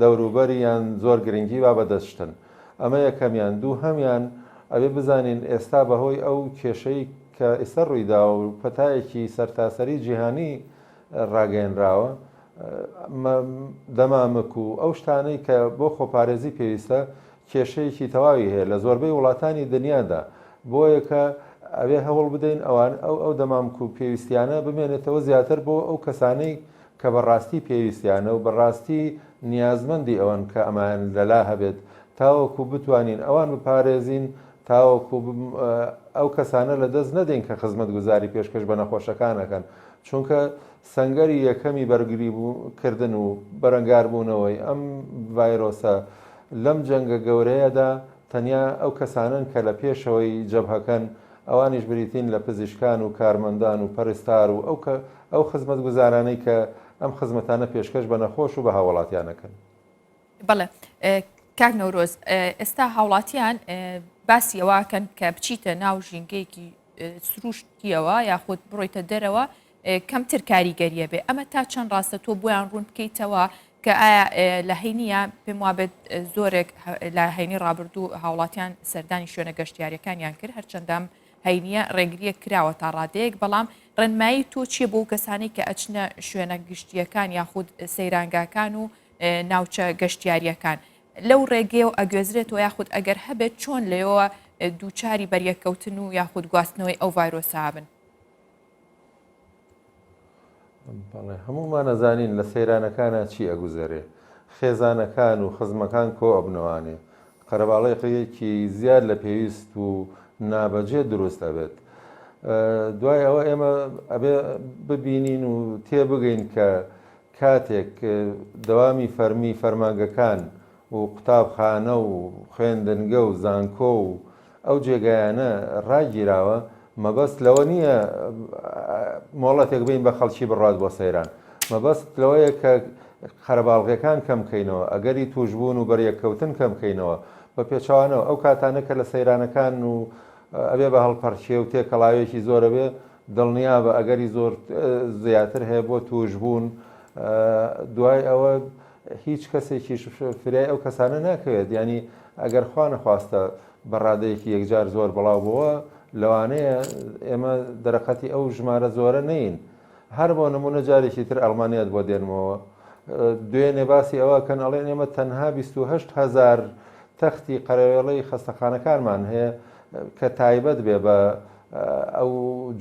دەوروبەری یان زۆر گرنگی با بە دەست شتن ئەمە یەکەمیان دووهەمیان ئەبێ بزانین ئێستا بەهۆی ئەو کێشەی کە ئیستا ڕوویداوە و پەتایەکی سەرتاسەری جیهانی ڕاگەیەنراوە، دەمامک و ئەو شتانەی کە بۆ خۆپارێزی پێویستە کێشەیەکی تەواوی هەیە لە زۆربەی وڵاتانی دنیادا، بۆیە کە ئەبێ هەوڵ بدەین ئەوان ئەو ئەو دەمامک و پێویستیانە بمێنێتەوە زیاتر بۆ ئەو کەسانەی کە بە ڕاستی پێویستیانە و بە ڕاستی نیازمەندی ئەوەن کە ئەمایان لەلا هەبێت تاوەکو بتوانین ئەوان بپارێزین تاوەکو ئەو کەسانە لەدەست نەدەین کە خزمەتگوزاری پێشکەش بە نەخۆشەکان ئەکەن چونکە سەنگەری یەکەمی بەرگری کردن و بەرەنگاربوونەوەی ئەم ڤایرۆسە لەم جەنگە گەورەیەدا تەنیا ئەو کەسانەن کە لە پێشەوەی جەبهەکەن ئەوانیش بریتین لە پزیشکان و کارمەندان و پەرستار و ئەو ئەو خزمەتگوزارانەی کە ئەم خزمەتانە پێشکەش بە نەخۆش و بە هاوڵاتیان ئەکەن. بەڵێ کاک نەورۆز ئێستا هاوڵاتیان باسی ئەوەکەن کە بچیتە ناو ژینگەیەکی سروشتیەوە یاخود بڕۆیتە دەرەوە کەمتر کاریگەریە بێ ئەمە تا چەند ڕاستە تۆ بۆیان ڕوون بکەیتەوە کە ئایا لە هەینیە پێم وابێت زۆرێک لە هەینی ڕابردوو هاوڵاتیان سەردانی شوێنە گەشتیارەکانیان کرد هەرچەندەم هەینیە ڕێگریە کراوە تا ڕادەیەک بەڵام ڕێنمایی تۆ چییە بۆ کەسانی کە ئەچنە شوێنە گشتیەکان یاخود سەیرانگاکان و ناوچە گەشتیارییەکان لەو ڕێگەیەوە ئەگوێزرێتەوە یاخود ئەگەر هەبێت چۆن لەوە دووچاری بەریەککەوتن و یاخود گواستنەوەی ئەو ڤایرۆسە بن؟ بەڵێ هەموومان ئەزانین لە سەیرانەکانە چی ئەگوزەرێ خێزانەکان و خزمەکان کۆ ئەبنەوانێ قەرەباڵێقیەکی زیاد لە پێویست و نابەجێ دروست ئەبێت دوای ئەوە ئێمە ئەبێ ببینین و تێبگەین کە کاتێک دەوامی فەرمی فەرمانگەکان و قوتابخانە و خوێندنگە و زانکۆ و ئەو جێگایانە ڕاگیراوە، مەبەست لەوە نییە مۆڵەتێک بین بە خەڵکی بڕات بۆ سەیران، مەبەست لەوەیە کە قەرەباڵغیەکان کەم کەینەوە، ئەگەری تووشبوون و بەریەککەوتن کەم کەینەوە، بە پێچەوانەوە ئەو کاتانە کە لە سەیرانەکان و ئەبێ بە هەڵپەڕکێ و تێکەڵاویەکی زۆر ئەبێ، دڵنیابە ئەگەری زۆر زیاتر هەیە بۆ تووشبوون، دوای ئەوە هیچ کەسێکیش فریای ئەو کەسانە ناکەوێت، یانی ئەگەر خوا نەخواستە بە ڕادەیەکی یەکجار زۆر بڵاو بۆوە لەوانەیە ئێمە دەرەقەتی ئەو ژمارە زۆرە نەین. هەر بۆ نمونە جارێکی تر ئەڵمانیات بۆ دێنمەوە دوێنێ باسی ئەوە کەن ئەڵێن ئێمە تەنها 28 هزار تەختی قەرەوێڵەی خەستەخانەکانمان هەیە کە تایبەت بێ بە ئەو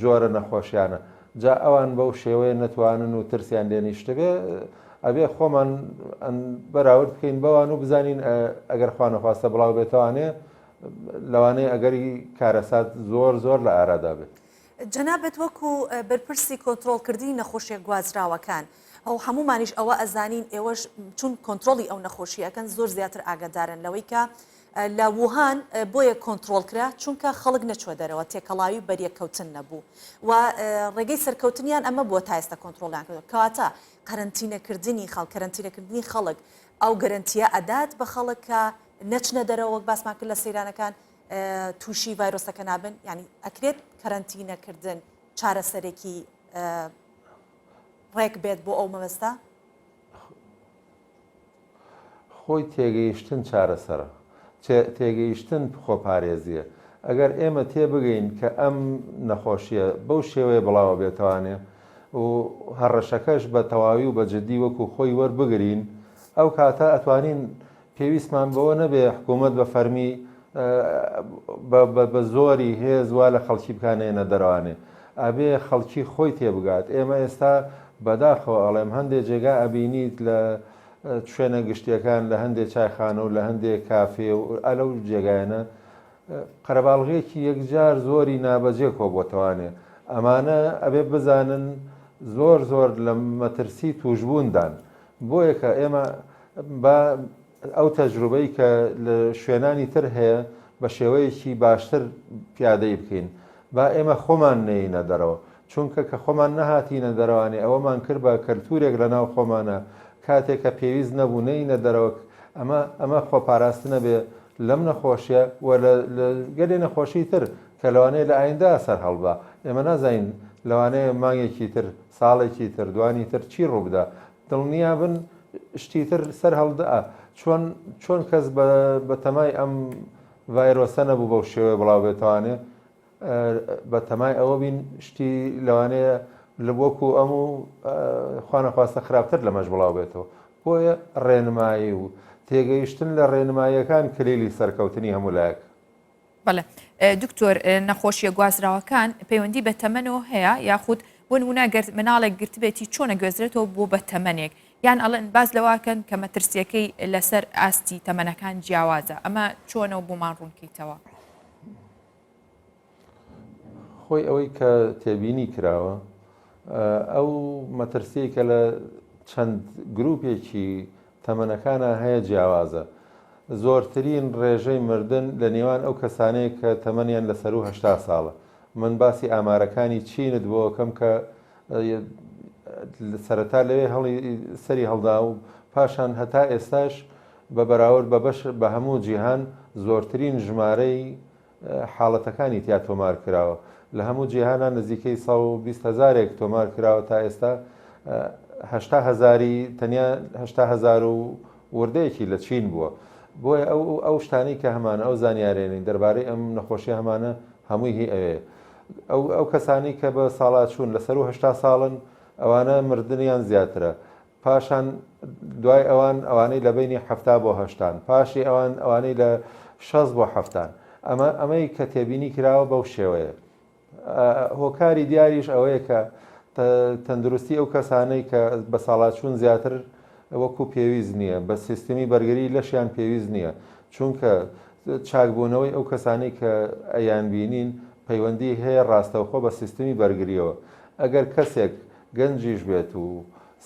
جۆرە نەخۆشیانە جا ئەوان بەو شێوەیە نەتوانن و ترسیان لێ نیشتبێ ئەبێ خۆمان بەراورد بکەین بەوان و بزانین ئەگەر خوا نەخواستە بڵاو بێتوانێ لەوانەیە ئەگەری کارەسات زۆر زۆر لە ئارادا بێت. جەنابت وەکو بەرپرسی کۆنترۆڵکردنی نەخۆشیە گوازراوەکان ئەو هەموومانیش ئەوە ئەزانین ئێوەش چون کۆنترۆڵی ئەو نەخۆشی ئەکەن زۆر زیاتر ئاگادارن لەوەی کە لە ووهان بۆیە کۆنترۆڵ کرا چونکە خەڵک نەچوە دەرەوە تێکەڵاوی و بەریەککەوتن نەبوو و ڕێگەی سەرکەوتنیان ئەمە بووە تا ئێستا کۆنترۆڵیان کردووە کەواتە قەرەنتینەکردنی خەڵک کەرەنتینەکردنی خەڵک ئەو گەرەنتیە ئەدات بە خەڵک کە نەچنە دەرەوە وەک باسمان کرد لە سەیرانەکان تووشی ڤایرۆسەکە نابن یعنی ئەکرێت کەرەنتینەکردن چارەسەرێکی ڕێک بێت بۆ ئەو مەبەستە؟ خۆی تێگەیشتن چارەسەرە. تێگەیشتن خۆپارێزییە. ئەگەر ئێمە تێبگەین کە ئەم نەخۆشییە بەو شێوەیە بڵاوەبێتەوانێ و هەڕەشەکەش بە تەواوی و بە جدی وەکو خۆی وەربگرین، ئەو کاتە ئەتوانین پێویستمان بەوە نەبێ حکوومەت بە فەرمی بە زۆری هێز وا لە خەڵکی بکا نەیەنە دەرەوانێ. ئەبێ خەڵکی خۆی تێبگات. ئێمە ئێستا بەداخەوە ئەڵێم هەندێ جێگا ئەبینیت لە شوێنە گشتیەکان لە هەندێ چایخانە و لە هەندێ کافێ و ئەلەو جێگایانە قەرەباڵغیەکی یەکجار زۆری نابەجێ کۆبۆتەوانێ. ئەمانە ئەبێ بزانن زۆر زۆر لە مەترسی تووشبووندان. بۆیە کە ئێمە با ئەو تەجروبەی کە لە شوێنانی تر هەیە بە شێوەیەکی باشتر پیادەی بکەین. با ئێمە خۆمان نەیینە دەرەوە. چونکە کە خۆمان نەهاتینە دەرەوانێ ئەوەمان کرد بە کەلتورێک لە ناو خۆمانا کاتێک کە پێویست نەبوو نەیینە دەرەوە ئەمە ئەمە خۆپاراستنە بێ لەم نەخۆشیە و لە لە گەلێ نەخۆشی تر کە لەوانەیە لە ئایندە سەر هەڵبا. ئێمە نازانین لەوانەیە مانگێکی تر، ساڵێکی تر، دوانی تر چی ڕووبدا. دڵنیابن شتی تر سەر هەڵدەئ چۆن چۆن کەس بە بەتەمای ئەم ڤایرۆسە نەبوو بەو شێوەیە بڵاو بێتوانێ بەتەمای ئەوە بین شتی لەوانەیە لە وەکو ئەم و خوانەخواستە خراپتر لەمەش بڵاو بێتەوە بۆیە ڕێنمایی و تێگەیشتن لە ڕێنماییەکان کلیلی سەرکەوتنی هەموو لایەک. بەڵێ دکتۆر نەخۆشیە گوازراوەکان پەیوەندی بە تەمەنەوە هەیە یاخود بۆ نمونە گەر مناڵێک گرتبێتی چۆنە گوێزرێتەوە بۆ بە تەمەنێک یان ئەڵێن باز لەواکەن کە مەترسیەکەی لەسەر ئاستی تەمەنەکان جیاوازە ئەمە چۆنەوە بۆمان ڕوونکەیتەوە؟ خۆی ئەوەی کە تێبینی کراوە ئەو مەترسیەی کە لە چەند گروپێکی تەمەنەکانا هەیە جیاوازە. زۆرترین ڕێژەی مردن لە نێوان ئەو کەسانەیە کە تەمەنیان لە سەروو 80 ساڵە. من باسی ئامارەکانی چینت بۆ ئەکەم کە سەرەتا لەوێ هەڵی سەری هەڵدا و پاشان هەتا ئێستاش بە بەراورد بە بەش بە هەموو جیهان زۆرترین ژمارەی حاڵەتەکانی تیا تۆمار کراوە. لە هەموو جیهانا نزیکەی 120 هەزارێک تۆمار کراوە تا ئێستا 80 هەزاری تەنیا 80 هەزار و وردەیەکی لە چین بووە. بۆیە ئەو ئەو شتانەی کە هەمانە ئەو زانیارێنەی دەربارەی ئەم نەخۆشیە هەمانە هەمووی هی ئەوێ. ئەو ئەو کەسانەی کە بە ساڵاچوون لە سەروو 80 ساڵن ئەوانە مردنیان زیاترە. پاشان دوای ئەوان ئەوانەی لە بەینی 70 بۆ هەشتان، پاشی ئەوان ئەوانەی لە 60 بۆ حەفتان. ئەمە ئەمەی کە تێبینی کراوە بەو شێوەیە. هۆکاری دیاریش ئەوەیە کە تەندروستی ئەو کەسانەی کە بە ساڵاچوون زیاتر وەکو پێویست نییە، بە سیستمی بەرگری لەشیان پێویست نییە، چونکە چاکبوونەوەی ئەو کەسانەی کە ئەیانبینین پەیوەندی هەیە ڕاستەوخۆ بە سیستمی بەرگریەوە. ئەگەر کەسێک گەنجیش بێت و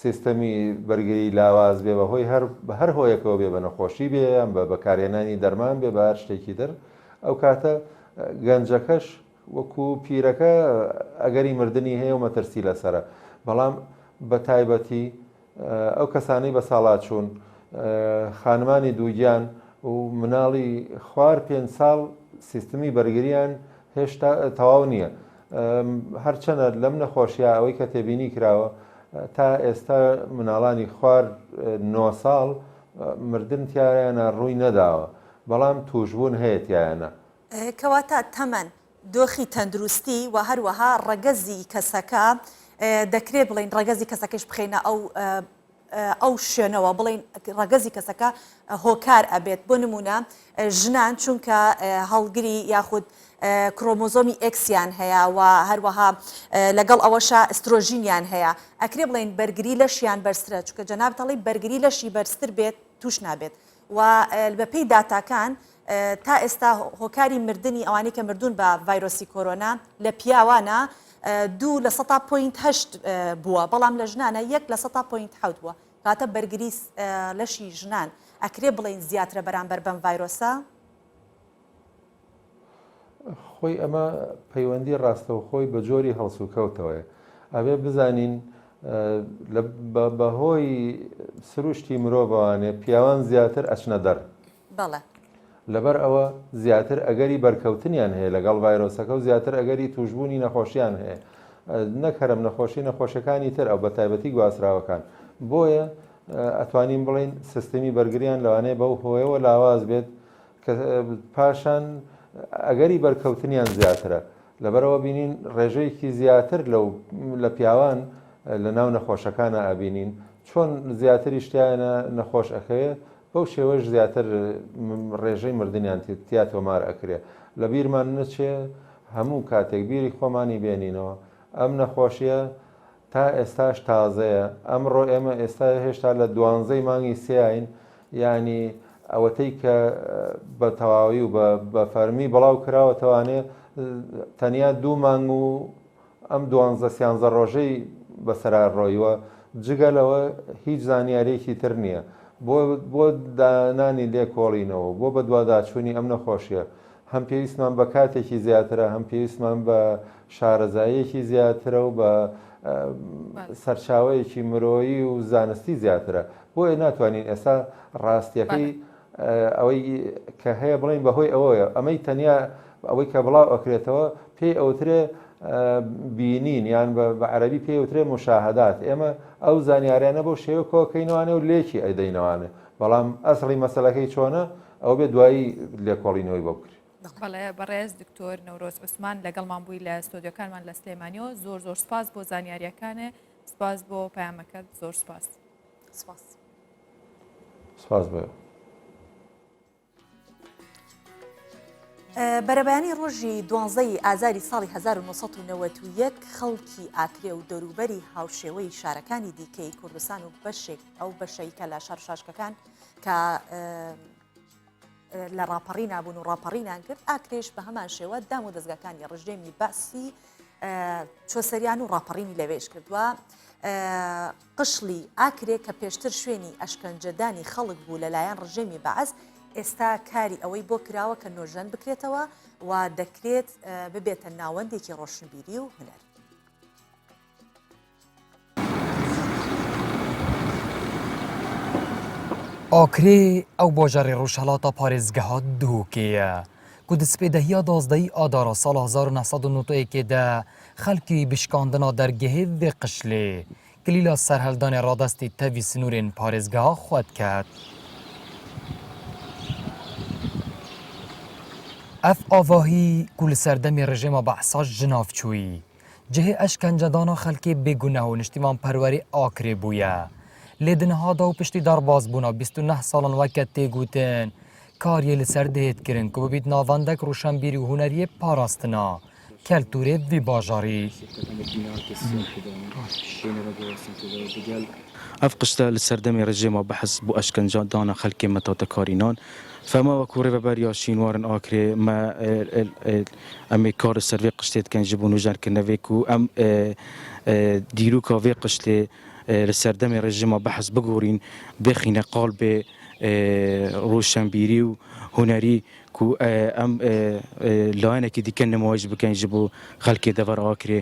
سیستەمی بەرگری لاواز بێ بە هۆی هەر بە هەر هۆیەکەوە بێ بە نەخۆشی بێ یان بە بەکارهێنانی دەرمان بێ بە هەر شتێکی تر ئەو کاتە گەنجەکەش. وەکو پیرەکە ئەگەری مردنی هەیە و مەترسی لەسەرە بەڵام بە تایبەتی ئەو کەسانەی بەساڵاچوون، خانمانی دووگیان و مناڵی خوار پێنج ساڵ سیستمی بەرگریان هێشتا تەواو نییە. هەرچەنە لەم نەخۆشیە ئەوەی کە تێبینی کراوە تا ئێستا مناڵانی خوار نۆ ساڵ مردن تیایانە ڕووی نەداوە، بەڵام تووشبوون هەیە تیایانە. کەواتە تەمەن، دۆخی تەندروستی و هەروەها ڕەگەزی کەسەکە، دەکرێت بڵێین ڕەگەزی کەسەکەش بخەینە ئەو ئەو شوێنەوە بڵێین ڕەگەزی کەسەکە هۆکار ئەبێت بۆ نمونە ژنان چونکە هەڵگری یاخود کرۆمۆزۆمی ئێکسیان هەیە و هەروەها لەگەڵ ئەوەشا ئەسترۆژینیان هەیە ئەکرێ بڵێین بەرگری لەشیان بەرزترە چونکە جەنابت ئەڵێی بەرگری لەشی بەرزتر بێت توش نابێت و بەپێی داتاکان تا ئێستا هۆکاری مردنی ئەوانەی کە مردوون بە ڤایرۆسی کۆرۆنا لە پیاوانە دوو لە سەتا point هەشت بووە بەڵام لە ژنانە یەک لە سەتا point حەوت بووە کاتە بەرگری لەشی ژنان ئەکرێ بڵێین زیاترە بەرامبەر بەم ڤایرۆسە؟ خۆی ئەمە پەیوەندی ڕاستەوخۆی بە جۆری هەڵسوکەوتەوەیە. ئەبێ بزانین بەهۆی سروشتی مرۆڤەوانێ پیاوان زیاتر ئەچنە دەر. بەڵێ. لەبەر ئەوە زیاتر ئەگەری بەرکەوتنیان هەیە لەگەڵ ڤایرۆسەکە و زیاتر ئەگەری تووشبوونی نەخۆشیان هەیە. نەک هەرم نەخۆشی نەخۆشیەکانی تر ئەو بە تایبەتی گواستراوەکان. بۆیە ئەتوانین بڵێین سیستمی بەرگریان لەوانەیە بەو هۆیەوە لاواز بێت کە پاشان ئەگەری بەرکەوتنیان زیاترە لەبەرئەوە بینین ڕێژەیەکی زیاتر لەو لە پیاوان لە ناو نەخۆشەکانە ئەبینین چۆن زیاتریش تیایانە نەخۆش ئەکەوێ بەو شێوەش زیاتر ڕێژەی مردنیان تیا تۆمار ئەکرێ لە بیرمان نەچێ هەموو کاتێک بیری خۆمانی بێنینەوە ئەم نەخۆشیە تا ئێستاش تازەیە، ئەمڕۆ ئێمە ئێستا هێشتا لە دوانزەی مانگی سێین، یانی ئەوەتەی کە بە تەواوی و بە فەرمی بڵاو کراوەتەوانێ تەنیا دوو مانگ و ئەم دوانزە سیانزە ڕۆژەی بەسەرا ڕۆیوە، جگە لەوە هیچ زانیارییەکی تر نییە. بۆ بۆ دانانی لێکۆڵینەوە و بۆ بەدواداچوونی ئەم نەخۆشییە هەم پێویستمان بە کاتێکی زیاترە، هەم پێویستمان بە شارەزاییەکی زیاترە و بە سەرچاوەیەکی مرۆیی و زانستی زیاترە. بۆیە ناتوانین ئێستا ڕاستیەکەی ئەوەی کە هەیە بڵێین بەهۆی ئەوەیە. ئەمەی تەنیا ئەوەی کە بڵاو ئەکرێتەوە پێی ئەوترێ بینین یان بە عەرەبی پێی ئەوترێ مشاهدات. ئێمە ئەو زانیاریانە بەو شێوە کۆکەینەوانێ و لێکی ئەدەینەوانێ. بەڵام ئەسڵی مەسەلەکەی چۆنە ئەوە بێ دوایی لێکۆڵینەوەی بۆ بکرێ. بەڵێ بەڕێز دکتۆر نەورۆز عوسمان لەگەڵمان بووی لە ستۆدیۆکانمان لە سلێمانیەوە زۆر زۆر سپاس بۆ زانیاریەکانێ سپاس بۆ پەیامەکەت زۆر سپاس. سپاس. سپاس بۆ. بەرەبەیانی ڕۆژی دوانزەی ئازاری ساڵی 1991 خەڵکی ئاکرێ و دەوروبەری هاوشێوەی شارەکانی دیکەی کوردستان و بەشێک ئەو بەشەی کە لە شار شاشکەکان کە لە ڕاپەڕینا بوون و ڕاپەڕینان کرد ئاکرێش بە هەمان شێوە دام و دەزگاکانی ڕژێمی بەعسی چۆسەریان و ڕاپەڕینی لەوێش کردووە. قشڵی ئاکرێ کە پێشتر شوێنی ئەشکەنجەدانی خەڵک بوو لەلایەن ڕژێمی بەعس، ئێستا کاری ئەوەی بۆ کراوە کە نۆژەن بکرێتەوە و دەکرێت ببێتە ناوەندێکی ڕۆشنبیری و هونەر. ئاکرێ ئەو باژەڕی ڕۆژهەڵاتە پارێزگەها دهۆکێ یە کو di spêdehiya دازدەی ئادارا ساڵa 1991 de xelkî bi şikandina dergehê vê qişlê kilîla serhildanê radestî tevî sinûrên parêzgeha xwe diket. Ev avahî ku li serdemê rejêma Be'sa ji nav çûyî, Cihê eşkencedana xelkê bêguneh û niştîmanperwerê Akrê bûye. Lê di niha de û piştî derbasbûna 29 salan weke tê gotin, kariyê li ser dihêt kirin ku bibît navendek roşenbîrî û huneriyê parastina keltûrê vî bajarî. Ev qişte li serdemê rejîma Behs bo eşkencedana xelkê me tate karînan. Fema wekû rêveberiya Şînwarin Akrê me em ê kar li ser vê qiştê dikin ji bo nûjenkirina vê ku em dîroka vê qiştê li serdemê rejîma Behs bigorîn, bixîne qalbê. ڕۆشنبیری و هونەری کو ئەم لایەنێکی دیکە نمایش بکەین ji بۆ خەڵکێ دەڤەر ئاکرێ.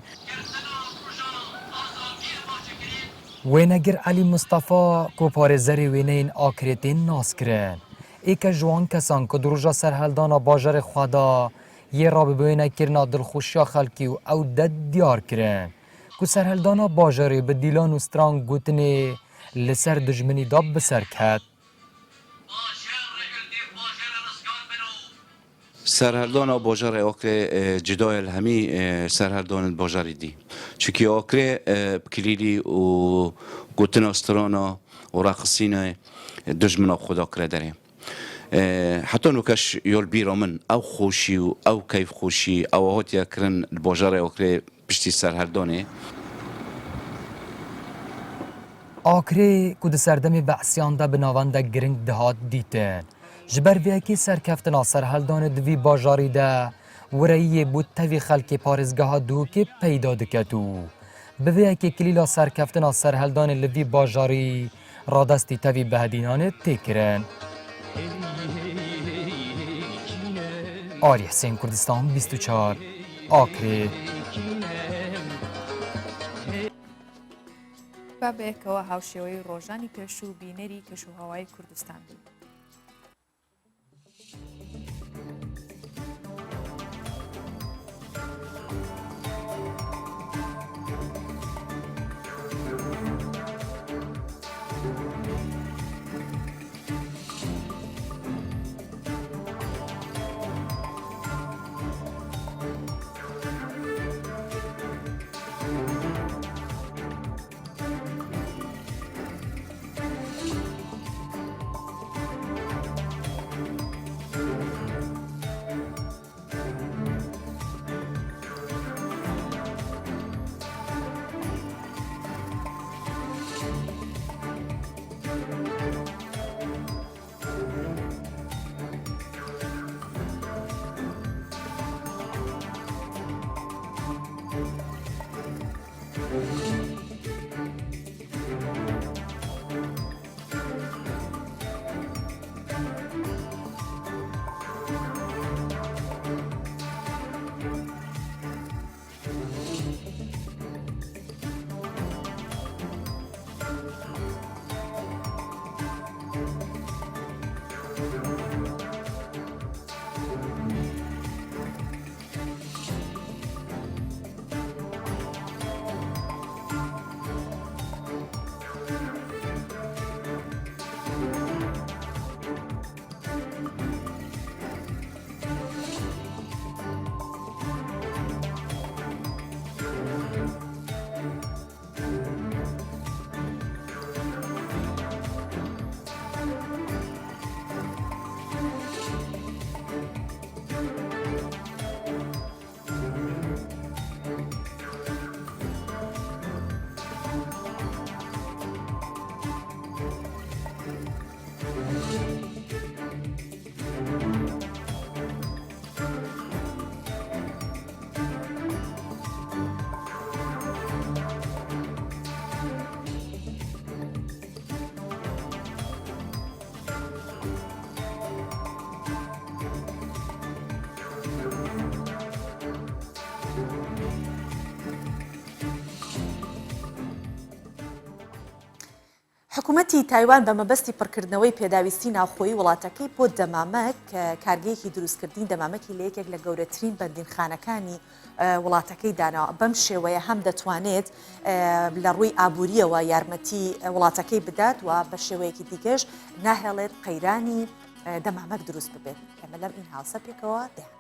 وێنەگر عەلی مستەفا ku parêzerê wêneyên Akrê tên naskirin, êke ji wan kesan ku di roja serheldana bajarê xwe de yê re bi wênekirina dilxweşiya xelkê û ew det diyar kirin ku serhildana bajarê bi dîlan û stran gotinê li ser dijminî de bi ser ket. Serhildana bajarê Akrê cuda ye li hemî serhildanên bajarê dî. Çimkî Akrê bi kilîlî û gotina strana û reqisînê dijmina xwe da kire derê. Heta nûkeş ya li bîra min ew xweşî û ew keyfxweşî ew hatiye kirin li bajarê Akrê piştî serhildanê. Akrê ku di serdemê Be'siyan de bi navendek giring dihat dîtin. Ji ber vê yekê serkeftina serhildanê di vî bajarî de wireyiyê bû tevî xelkê parêzgeha Duhokê peyda diket û bi vê yekê kilîla serkeftina serhildanê li vî bajarî radestî tevî Behedînanê tê kirin. Arî Hisên Kurdistan 24 Akrê. با بەیەکەوە هاوشێوەی ڕۆژانی پێشوو بینەری کەشوهەوای کوردستان بین. حکومەتی تایوان بە مەبەستی پڕکردنەوەی پێداویستی ناوخۆیی وڵاتەکەی بۆ دەمامک، کارگەیەکی دروستکردنی دەمامکی لە یەکێک لە گەورەترین بەندینخانەکانی وڵاتەکەی داناوە، بەم شێوەیە هەم دەتوانێت لە ڕووی ئابوورییەوە یارمەتی وڵاتەکەی بدات و بە شێوەیەکی دیکەش ناهێڵێت قەیرانی دەمامک دروست ببێت. ئێمە لەم ئین هاوسە پێکەوە دەیان.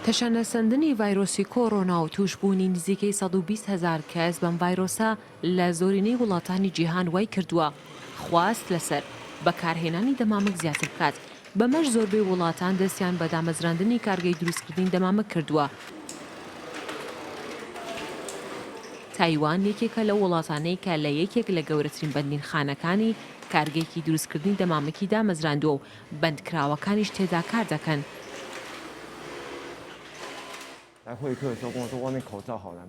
تەشەنەسەندنی ڤایرۆسی کۆرۆنا و تووشبوونی نزیکەی 120 هەزار کەس بەم ڤایرۆسە لە زۆرینەی وڵاتانی جیهان وای کردووە خواست لەسەر بەکارهێنانی دەمامک زیاتر بکات، بەمەش زۆربەی وڵاتان دەستیان بە دامەزراندنی کارگەی دروستکردنی دەمامک کردووە. تایوان یەکێکە لەو وڵاتانەی کە لە یەکێک لە گەورەترین بەندینخانەکانی کارگەیەکی دروستکردنی دەمامکی دامەزراندووە و بەندکراوەکانیش تێدا کار دەکەن.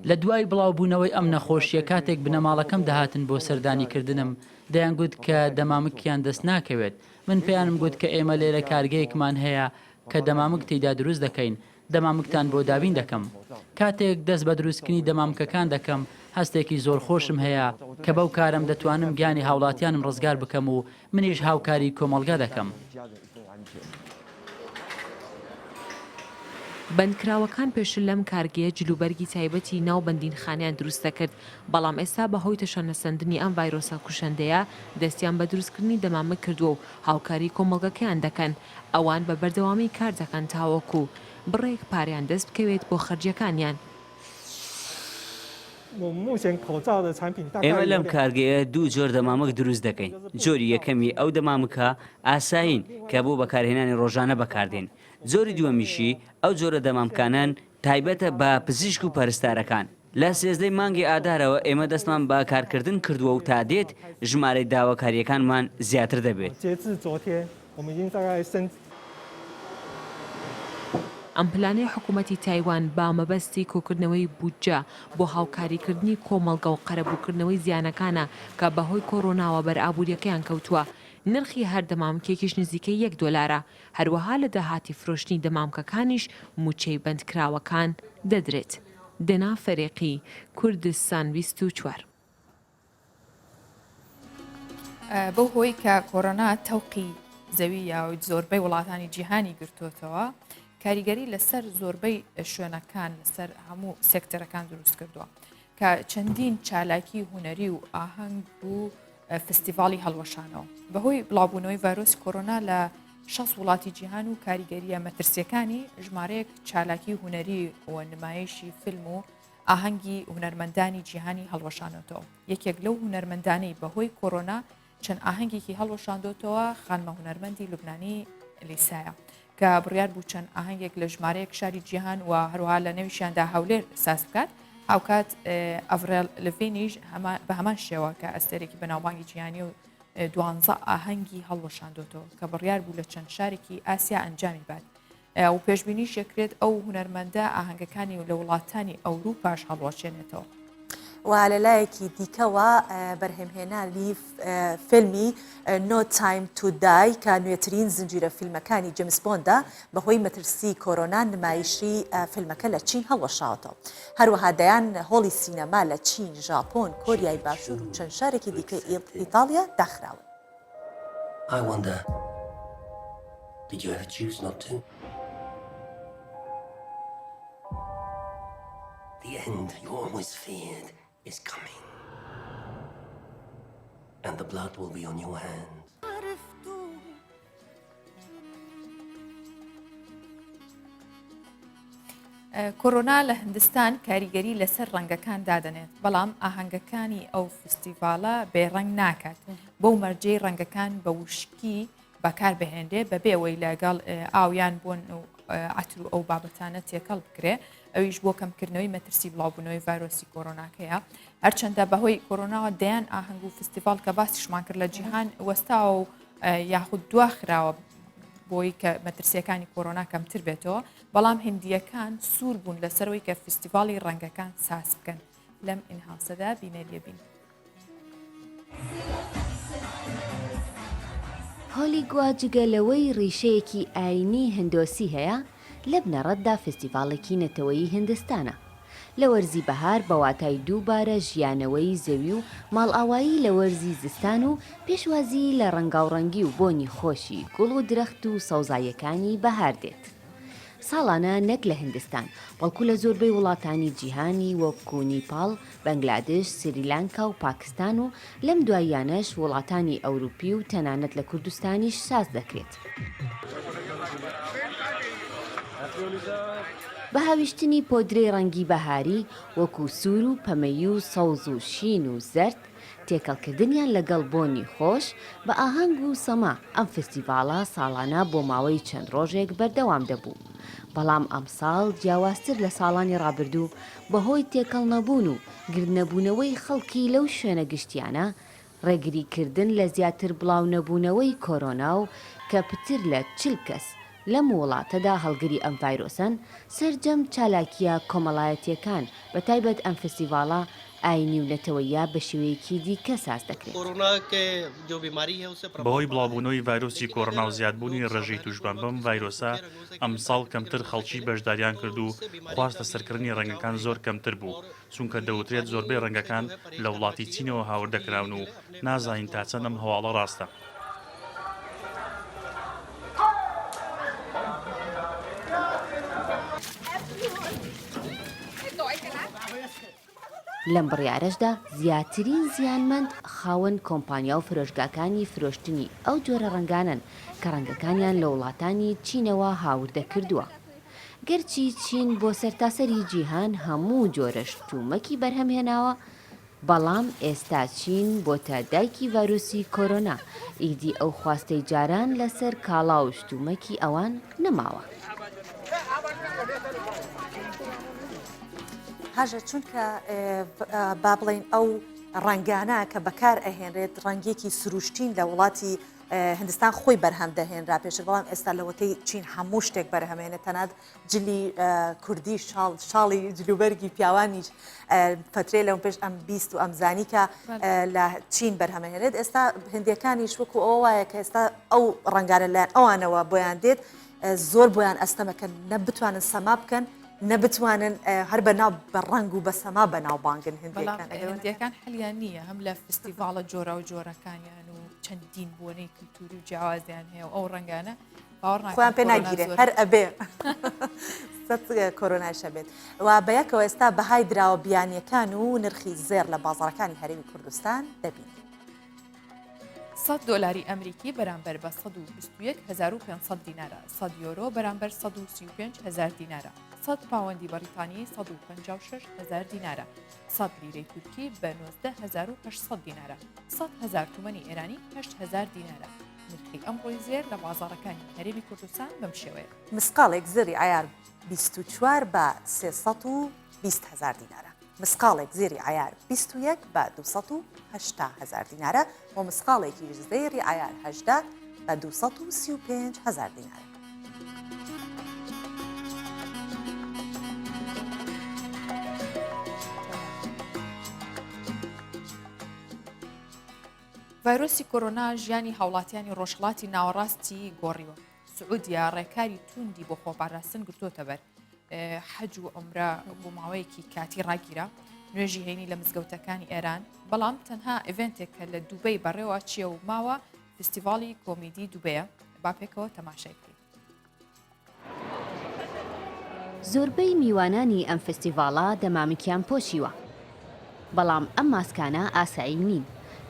لە دوای بڵاوبوونەوەی ئەم نەخۆشییە کاتێک بنەماڵەکەم دەهاتن بۆ سەردانیکردنم دەیانگوت کە دەمامکیان دەست ناکەوێت، من پێیانم گوت کە ئێمە لێرە کارگەیەکمان هەیە کە دەمامک تێیدا دروست دەکەین، دەمامکتان بۆ دابین دەکەم. کاتێک دەست بە دروستکردنی دەمامکەکان دەکەم هەستێکی زۆر خۆشم هەیە کە بەو کارەم دەتوانم گیانی هاوڵاتیانم ڕزگار بکەم و منیش هاوکاری کۆمەڵگا دەکەم. بەندکراوەکان پێشتر لەم کارگەیە جلوبەرگی تایبەتی ناو بەندینخانەیان دروست دەکرد، بەڵام ئێستا بەهۆی تەشەنەسەندنی ئەم ڤایرۆسە کوشەندەیە دەستیان بە دروستکردنی دەمامک کردووە و هاوکاری کۆمەڵگەکەیان دەکەن، ئەوان بە بەردەوامی کار دەکەن تاوەکو بڕێک پارەیان دەست بکەوێت بۆ خەرجیەکانیان. ئێمە لەم کارگەیە دوو جۆر دەمامک دروست دەکەین، جۆری یەکەمی ئەو دەمامکە ئاسایین کە بۆ بەکارهێنانی ڕۆژانە بەکاردێن، جۆری دووەمیشی ئەو جۆرە دەمامکانەن تایبەتە بە پزیشک و پەرستارەکان. لە سێزدەی مانگی ئادارەوە ئێمە دەستمان بە کارکردن کردووە و تا دێت ژمارەی داواکارییەکانمان زیاتر دەبێت. ئەم پلانەی حکومەتی تایوان بە مەبەستی کۆکردنەوەی بودجە بۆ هاوکاریکردنی کۆمەڵگە و قەرەبووکردنەوەی زیانەکانە کە بەهۆی کۆرۆناوە بەر ئابوورییەکەیان کەوتووە، نرخی هەر دەمامکێکیش نزیکەی یەک دۆلارە، هەروەها لە داهاتی فرۆشتنی دەمامکەکانیش مووچەی بەندکراوەکان دەدرێت. دەنا فەریقی، کوردستان 24. بەو هۆی کە کۆرۆنا تەوقی زەوی یا زۆربەی وڵاتانی جیهانی گرتوتەوە کاریگەری لەسەر زۆربەی شوێنەکان لەسەر هەموو سێکتەرەکان دروست کردووە کە چەندین چالاکی هونەری و ئاهەنگ و فستیڤاڵی هەڵوەشانەوە بەهۆی بڵاوبوونەوەی ڤایرۆسی کۆرۆنا لە 6 وڵاتی جیهان و کاریگەریە مەترسیەکانی ژمارەیەک چالاکی هونەری و نمایشی فیلم و ئاهەنگی هونەرمەندانی جیهانی هەڵوەشانەوەتەوە. یەکێک لەو هونەرمەندانەی بەهۆی کۆرۆنا چەند ئاهەنگێکی هەڵوەشاندۆتەوە خانمە هونەرمەندی لوبنانی لیسایە کە بڕیار بوو چەند ئاهەنگێک لە ژمارەیەک شاری جیهان و هەروەها لە نێویشیاندا هەولێر ساز بکات هاوکات ئەڤرێل لڤینیش بە هەمان شێوە کە ئەستێرێکی بەناوبانگی جیهانی و دوانزە ئاهەنگی هەڵوەشاندۆتەوە کە بڕیار بوو لە چەند شارێکی ئاسیا ئەنجامی بات و پێشبینیش دەکرێت ئەو هونەرمەندە ئاهەنگەکانی لە وڵاتانی ئەوروپاش هەڵوەشێنێتەوە. و لە لایەکی دیکەوە بەرهەمهێنانی فیلمی No Time to Die کە نوێترین زنجیرە فیلمەکانی جەیمس بۆندە بەهۆی مەترسی کۆرۆنا نمایشی فیلمەکە لە چین هەڵوەشاوەتەوە. هەروەها دەیان هۆڵی سینەما لە چین، ژاپۆن، کۆریای باشوور و چەند شارێکی دیکەی ئیتاڵیا داخراون. I wonder, did you ever choose not to? The end you always feared is coming. And the blood will be on your hands. کۆرۆنا لە هندستان کاریگەری لەسەر ڕەنگەکان دادەنێت، بەڵام ئاهەنگەکانی ئەو فستیڤاڵە بێ ڕەنگ ناکات، بەو مەرجەی ڕەنگەکان بە وشکی بەکار بهێنرێ بەبێ ئەوەی لەگەڵ ئاو یان بۆن و عەتر و ئەو بابەتانە تێکەڵ بکرێ، ئەویش بۆ کەمکردنەوەی مەترسی بڵاوبوونەوەی ڤایرۆسی کۆرۆناکەیە. هەرچەندە بەهۆی کۆرۆناوە دەیان ئاهەنگ و فستیڤاڵ کە باسیشمان کرد لە جیهان وەستاوە و یاخود دواخراوە بۆی کە مەترسیەکانی کۆرۆنا کەمتر بێتەوە، بەڵام هندییەکان سوور بوون لەسەرەوەی کە فیستیڤاڵی ڕەنگەکان ساز بکەن. لەم ئینهاسەدا بینەریە بین. هۆلی گوا جگە لەوەی ڕیشەیەکی ئایینی هندۆسی هەیە، لە بنەڕەتدا فێستیڤاڵێکی نەتەوەیی هندستانە. لە وەرزی بەهار بە واتای دووبارە ژیانەوەی زەوی و ماڵئاوایی لە وەرزی زستان و پێشوازی لە ڕەنگاوڕەنگی و بۆنی خۆشی گوڵ و درەخت و سەوزاییەکانی بەهار دێت. ساڵانە نەک لە هندستان، بەڵکو لە زۆربەی وڵاتانی جیهانی وەکو نیپاڵ، بەنگلادش، سریلانکا و پاکستان و لەم دواییانەش وڵاتانی ئەوروپی و تەنانەت لە کوردستانیش ساز دەکرێت. بە هاویشتنی پۆدرەی ڕەنگی بەهاری وەکو سوور و پەمەیی و سەوز و شین و زەرد، تێکەڵکردنیان لەگەڵ بۆنی خۆش، بە ئاهەنگ و سەما، ئەم فستیڤاڵە ساڵانە بۆ ماوەی چەند ڕۆژێک بەردەوام دەبوو، بەڵام ئەمساڵ جیاوازتر لە ساڵانی ڕابردوو بەهۆی تێکەڵنەبوون و گردنەبوونەوەی خەڵکی لەو شوێنە گشتیانە، ڕێگریکردن لە زیاتر بڵاونەبوونەوەی کۆرۆنا و کە پتر لە 40 کەس. لەم وڵاتەدا هەڵگری ئەم ڤایرۆسەن، سەرجەم چالاکییە کۆمەڵایەتییەکان بە تایبەت ئەم فستیڤاڵە ئاینی و نەتەوەییە بە شێوەیەکی دیکە ساز دەکرێت. بەهۆی بڵاوبوونەوەی ڤایرۆسی کۆرۆنا و زیادبوونی ڕێژەی تووشبوان بەم ڤایرۆسە، ئەمساڵ کەمتر خەڵکی بەشداریان کرد و خواست لەسەر کڕینی ڕەنگەکان زۆر کەمتر بوو، چونکە دەوترێت زۆربەی ڕەنگەکان لە وڵاتی چینەوە هاوردە کراون و نازانین تا چەند ئەم هەواڵە ڕاستە. لەم بڕیارەشدا زیاترین زیانمەند خاوەن کۆمپانیا و فرۆشگاکانی فرۆشتنی ئەو جۆرە ڕەنگانەن کە ڕەنگەکانیان لە وڵاتانی چینەوە هاوردە کردووە. گەرچی چین بۆ سەرتاسەری جیهان هەموو جۆرە شتومەکی بەرهەم هێناوە، بەڵام ئێستا چین بۆتە دایکی ڤایرۆسی کۆرۆنا، ئیدی ئەو خواستەی جاران لەسەر کاڵا و شتومەکی ئەوان نەماوە. هاژە چونکە با بڵێین ئەو ڕەنگانە کە بەکار ئەهێنرێت ڕەنگێکی سروشتین لە وڵاتی هندستان خۆی بەرهەم دەهێنرا پێشتر بەڵام ئێستا لەوەتەی چین هەموو شتێک بەرهەمێنێت تەنات جلی کوردی شاڵ شاڵی جلوبەرگی پیاوانیش فترێ لەم پێش ئەم 20 و ئەمزانی کە لە چین بەرهەمەهێنێت ئێستا هندەکانیش وەکو ئەوە وایە کە ئێستا ئەو ڕەنگانە لایەن ئەوانەوە بۆیان دێت زۆر بۆیان ئەستەمە کە نە بتوانن سەما بکەن نە بتوانن هەر بە ناو بە ڕەنگ و بە سەما بەناوبانگن هندەکان هندیەکان حەلیان نییە هەم لە فستیڤاڵە جۆرا و جۆرەکانیان و چەندین بۆنەی کللتوری و جیاوازیان هەیە و ئەو ڕەنگانە خۆیان پێ ناگیرێ هەر ئەبێ کۆرۆنایش هەبێت و بە یەکەوە ئێستا بەهای دراوە بیانیەکان و نرخی زێر لە بازاڕەکانی هەرێمی کوردستان دەبینین. سەد دۆلاری ئەمریکی بەرامبەر بە 121500 دینارە، 100 یۆرۆ بەرامبەر 135000 دینارە، 100 پاوەندی بەڕیتانی 156000 دینارە، 100 لیرەی تورکی بە 19800 دینارە، 100 هەزار تومەنی ئێرانی 8000 دینارە. نرخی ئەمڕۆی زێر لە بازاڕەکانی هەرێمی کوردستان بەم شێوەیە. مسقاڵێک زێڕی عەیار 24 بە 320 هەزار دینارە. مسقاڵێک زێری عەیار 21 بە 280 هەزار دینارە و مسقاڵێکیش زێری عەیار 18 بە 235 هەزار دینارە. ڤایرۆسی کۆرۆنا ژیانی هاوڵاتیانی ڕۆژهەڵاتی ناوەڕاستی گۆڕیوە. سعودیا ڕێکاری توندی بۆ خۆپاراستن گرتووەتە بەر. حەج و عومرە بۆ ماوەیەکی کاتی ڕاگیرا، نوێژی هەینی لە مزگەوتەکانی ئێران، بەڵام تەنها event ێک کە لە دوبەی بەڕێوە چییە و ماوە فیستیڤاڵی کۆمیدی دوبەیە، با پێکەوە تەماشای بکەین. زۆربەی میوانانی ئەم فستیڤاڵە دەمامکیان پۆشیوە، بەڵام ئەم ماسکانە ئاسایی نین،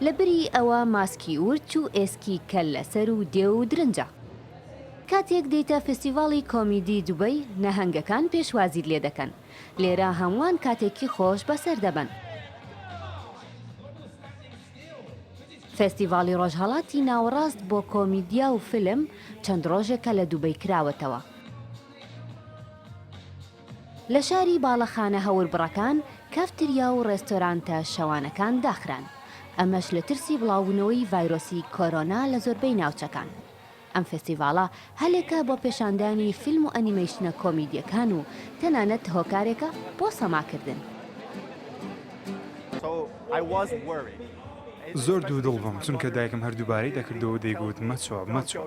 لەبری ئەوە ماسکی ورچ و ئێسکی کەللەسەر و دێو و درنجە. کاتێک دێیتە فستیڤاڵی کۆمیدی دوبەی، نەهەنگەکان پێشوازیت لێدەکەن، لێرە هەمووان کاتێکی خۆش بەسەر دەبەن. فێستیڤاڵی ڕۆژهەڵاتی ناوەڕاست بۆ کۆمیدیا و فیلم چەند ڕۆژێکە لە دوبەی کراوەتەوە. لە شاری باڵەخانە هەوربڕەکان، کافتریا و ڕێستۆرانتە شەوانەکان داخران، ئەمەش لە ترسی بڵاوبوونەوەی ڤایرۆسی کۆرۆنا لە زۆربەی ناوچەکان. ئەم فێستیڤاڵە هەلێکە بۆ پێشاندانی فیلم و ئەنیمەیشنە کۆمیدییەکان و تەنانەت هۆکارێکە بۆ سەماکردن. زۆر دوودڵ بووم، چونکە دایکم هەر دووبارەی دەکردەوە و دەیگوت مەچۆ، مەچۆ،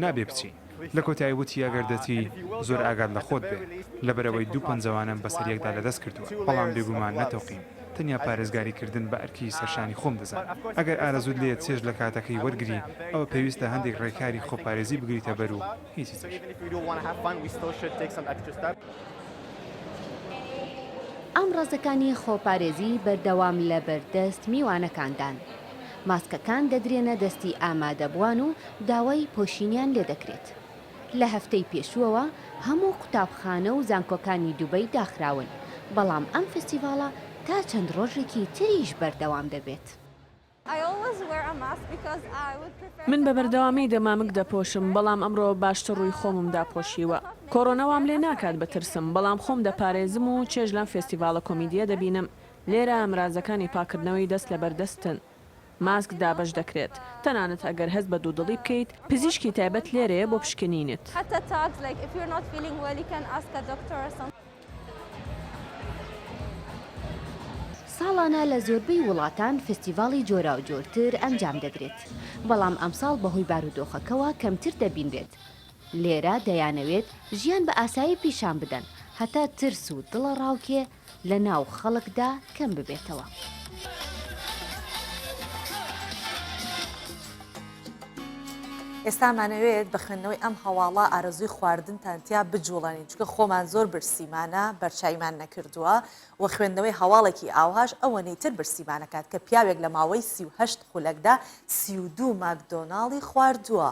نابێ بچی. لە کۆتایی وتی ئەگەر دەچی زۆر ئاگات لە خۆت بێ، لەبەرئەوەی دوو پەنجەوانەم بەسەر یەکدا لەدەست کردووە، بەڵام بێگومان نەتۆقیم. تەنیا پارێزگاری کردن بە ئەرکی سەرشانی خۆم دەزانم. ئەگەر ئارەزووت لێیە چێژ لە کاتەکەی وەرگری، ئەوە پێویستە هەندێک ڕێکاری خۆپارێزی بگریتە بەر و هیچی تر. ئامڕازەکانی خۆپارێزی بەردەوام لەبەردەست میوانەکاندان. ماسکەکان دەدرێنە دەستی ئامادەبووان و داوای پۆشینیان لێدەکرێت. لە هەفتەی پێشووەوە هەموو قوتابخانە و زانکۆکانی دوبەی داخراون، بەڵام ئەم فستیڤاڵە تا چەند ڕۆژێکی تریش بەردەوام دەبێت. من بە بەردەوامی دەمامک دەپۆشم، بەڵام ئەمڕۆ باشتر ڕووی خۆمم داپۆشیوە. کۆرۆنا وام لێ ناکات بترسم، بەڵام خۆم دەپارێزم و چێژ لەم فێستیڤاڵە کۆمیدییە دەبینم. لێرە ئامرازەکانی پاککردنەوەی دەست لەبەردەستن. ماسک دابەش دەکرێت. تەنانەت ئەگەر هەست بە دوودڵی بکەیت، پزیشکی تایبەت لێرەیە بۆ پشکنینت. ساڵانە لە زۆربەی وڵاتان فستیڤاڵی جۆراوجۆرتر ئەنجام دەدرێت، بەڵام ئەمساڵ بەهۆی بارودۆخەکەوە کەمتر دەبینرێت. لێرە دەیانەوێت ژیان بە ئاسایی پیشان بدەن هەتا ترس و دڵەڕاوکێ لە ناو خەڵکدا کەم ببێتەوە. ئێستا ئەمانەوێت بە خوێندنەوەی ئەم هەواڵە ئارەزووی خواردنتان تیا بجوڵێنین چونکە خۆمان زۆر برسیمانە بەرچاییمان نەکردووە و خوێندنەوەی هەواڵێکی ئاوهاش ئەوەنەی تر برسیمانەکات کە پیاوێک لە ماوەی 38 خولەکدا 32 ماکدۆناڵی خواردووە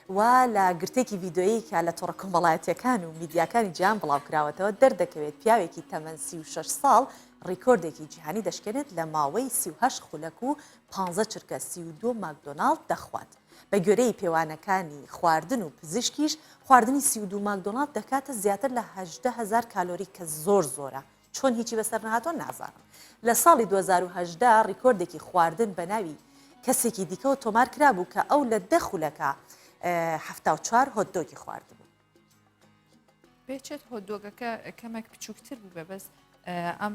و لە گرتەیەکی ڤیدۆیی کە لە تۆڕە کۆمەڵایەتییەکان و میدیاکانی جیهان بڵاوکراوەتەوە دەردەکەوێت پیاوێکی تەمەن 36 ساڵ ڕیکۆردێکی جیهانی دەشکێنێت لە ماوەی 38 خولەک و 15 چرکە 32 ماکدۆناڵد دەخوات. بە گوێرەی پێوانەکانی خواردن و پزیشکیش خواردنی 32 ماکدۆناڵد دەکاتە زیاتر لە 18 هەزار کالۆری کە زۆر زۆرە چۆن هیچی بەسەر نەهاتووە نازانم. لە ساڵی 2018 ڕیکۆردێکی خواردن بە ناوی کەسێکی دیکەوە تۆمار کرابوو کە ئەو لە دە خولەکا 74 هۆت دۆگی خواردبوو. پێچێت هۆت دۆگەکە کەمێک بچووکتر بوو بێ بەس ئەم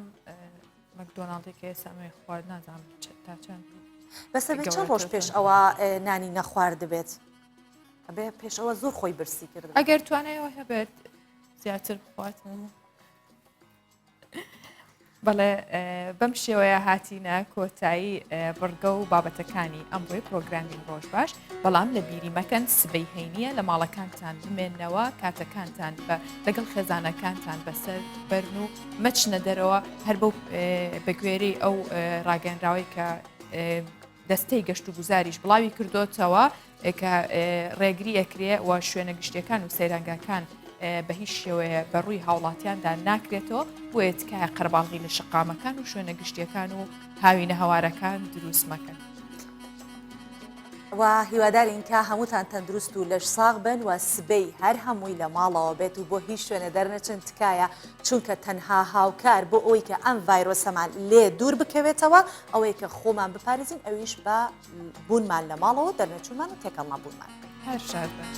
مەکدۆناڵدی کە ئێستا ئەمەی خوارد نازانم تا چەند بەسە بێ چەند ڕۆژ پێش ئەوە نانی نەخواردبێت ئەبێ پێش ئەوە زۆر خۆی برسی کرد ئەگەر توانایەوە هەبێت زیاتر بخوات. بەڵێ بەم شێوەیە هاتینە کۆتایی بڕگە و بابەتەکانی ئەمڕۆی پرۆگرامی ڕۆژ باش بەڵام لە بیری مەکەن سبەی هەینیە لە ماڵەکانتان بمێنەوە کاتەکانتان بە لەگەڵ خێزانەکانتان بەسەر بەرن و مەچنە دەرەوە هەر بەو بەگوێرەی ئەو ڕاگەنراوەی کە دەستەی گەشتوگوزاریش بڵاوی کردۆتەوە کە ڕێگری ئەکرێ و شوێنە گشتیەکان و سەیرانگاکان بە هیچ شێوەیە بە ڕووی هاوڵاتیاندا ناکرێتەوە بۆیە تکایە قەرباڵغی لە شەقامەکان و شوێنە گشتیەکان و هاوینە هەوارەکان دروست مەکەن. و هیوادارین کە هەمووتان تەندروست و لەش ساغ بن و سبەی هەر هەمووی لە ماڵەوە بێت و بۆ هیچ شوێنە دەرنەچن تکایە چونکە تەنها هاوکار بۆ ئەوەی کە ئەم ڤایرۆسەمان لێ دوور بکەوێتەوە ئەوەیە کە خۆمان بپارێزین ئەویش بە بوونمان لە ماڵەوە دەرنەچوونمان و تێکەڵ نەبوونمان. هەر شاد بن.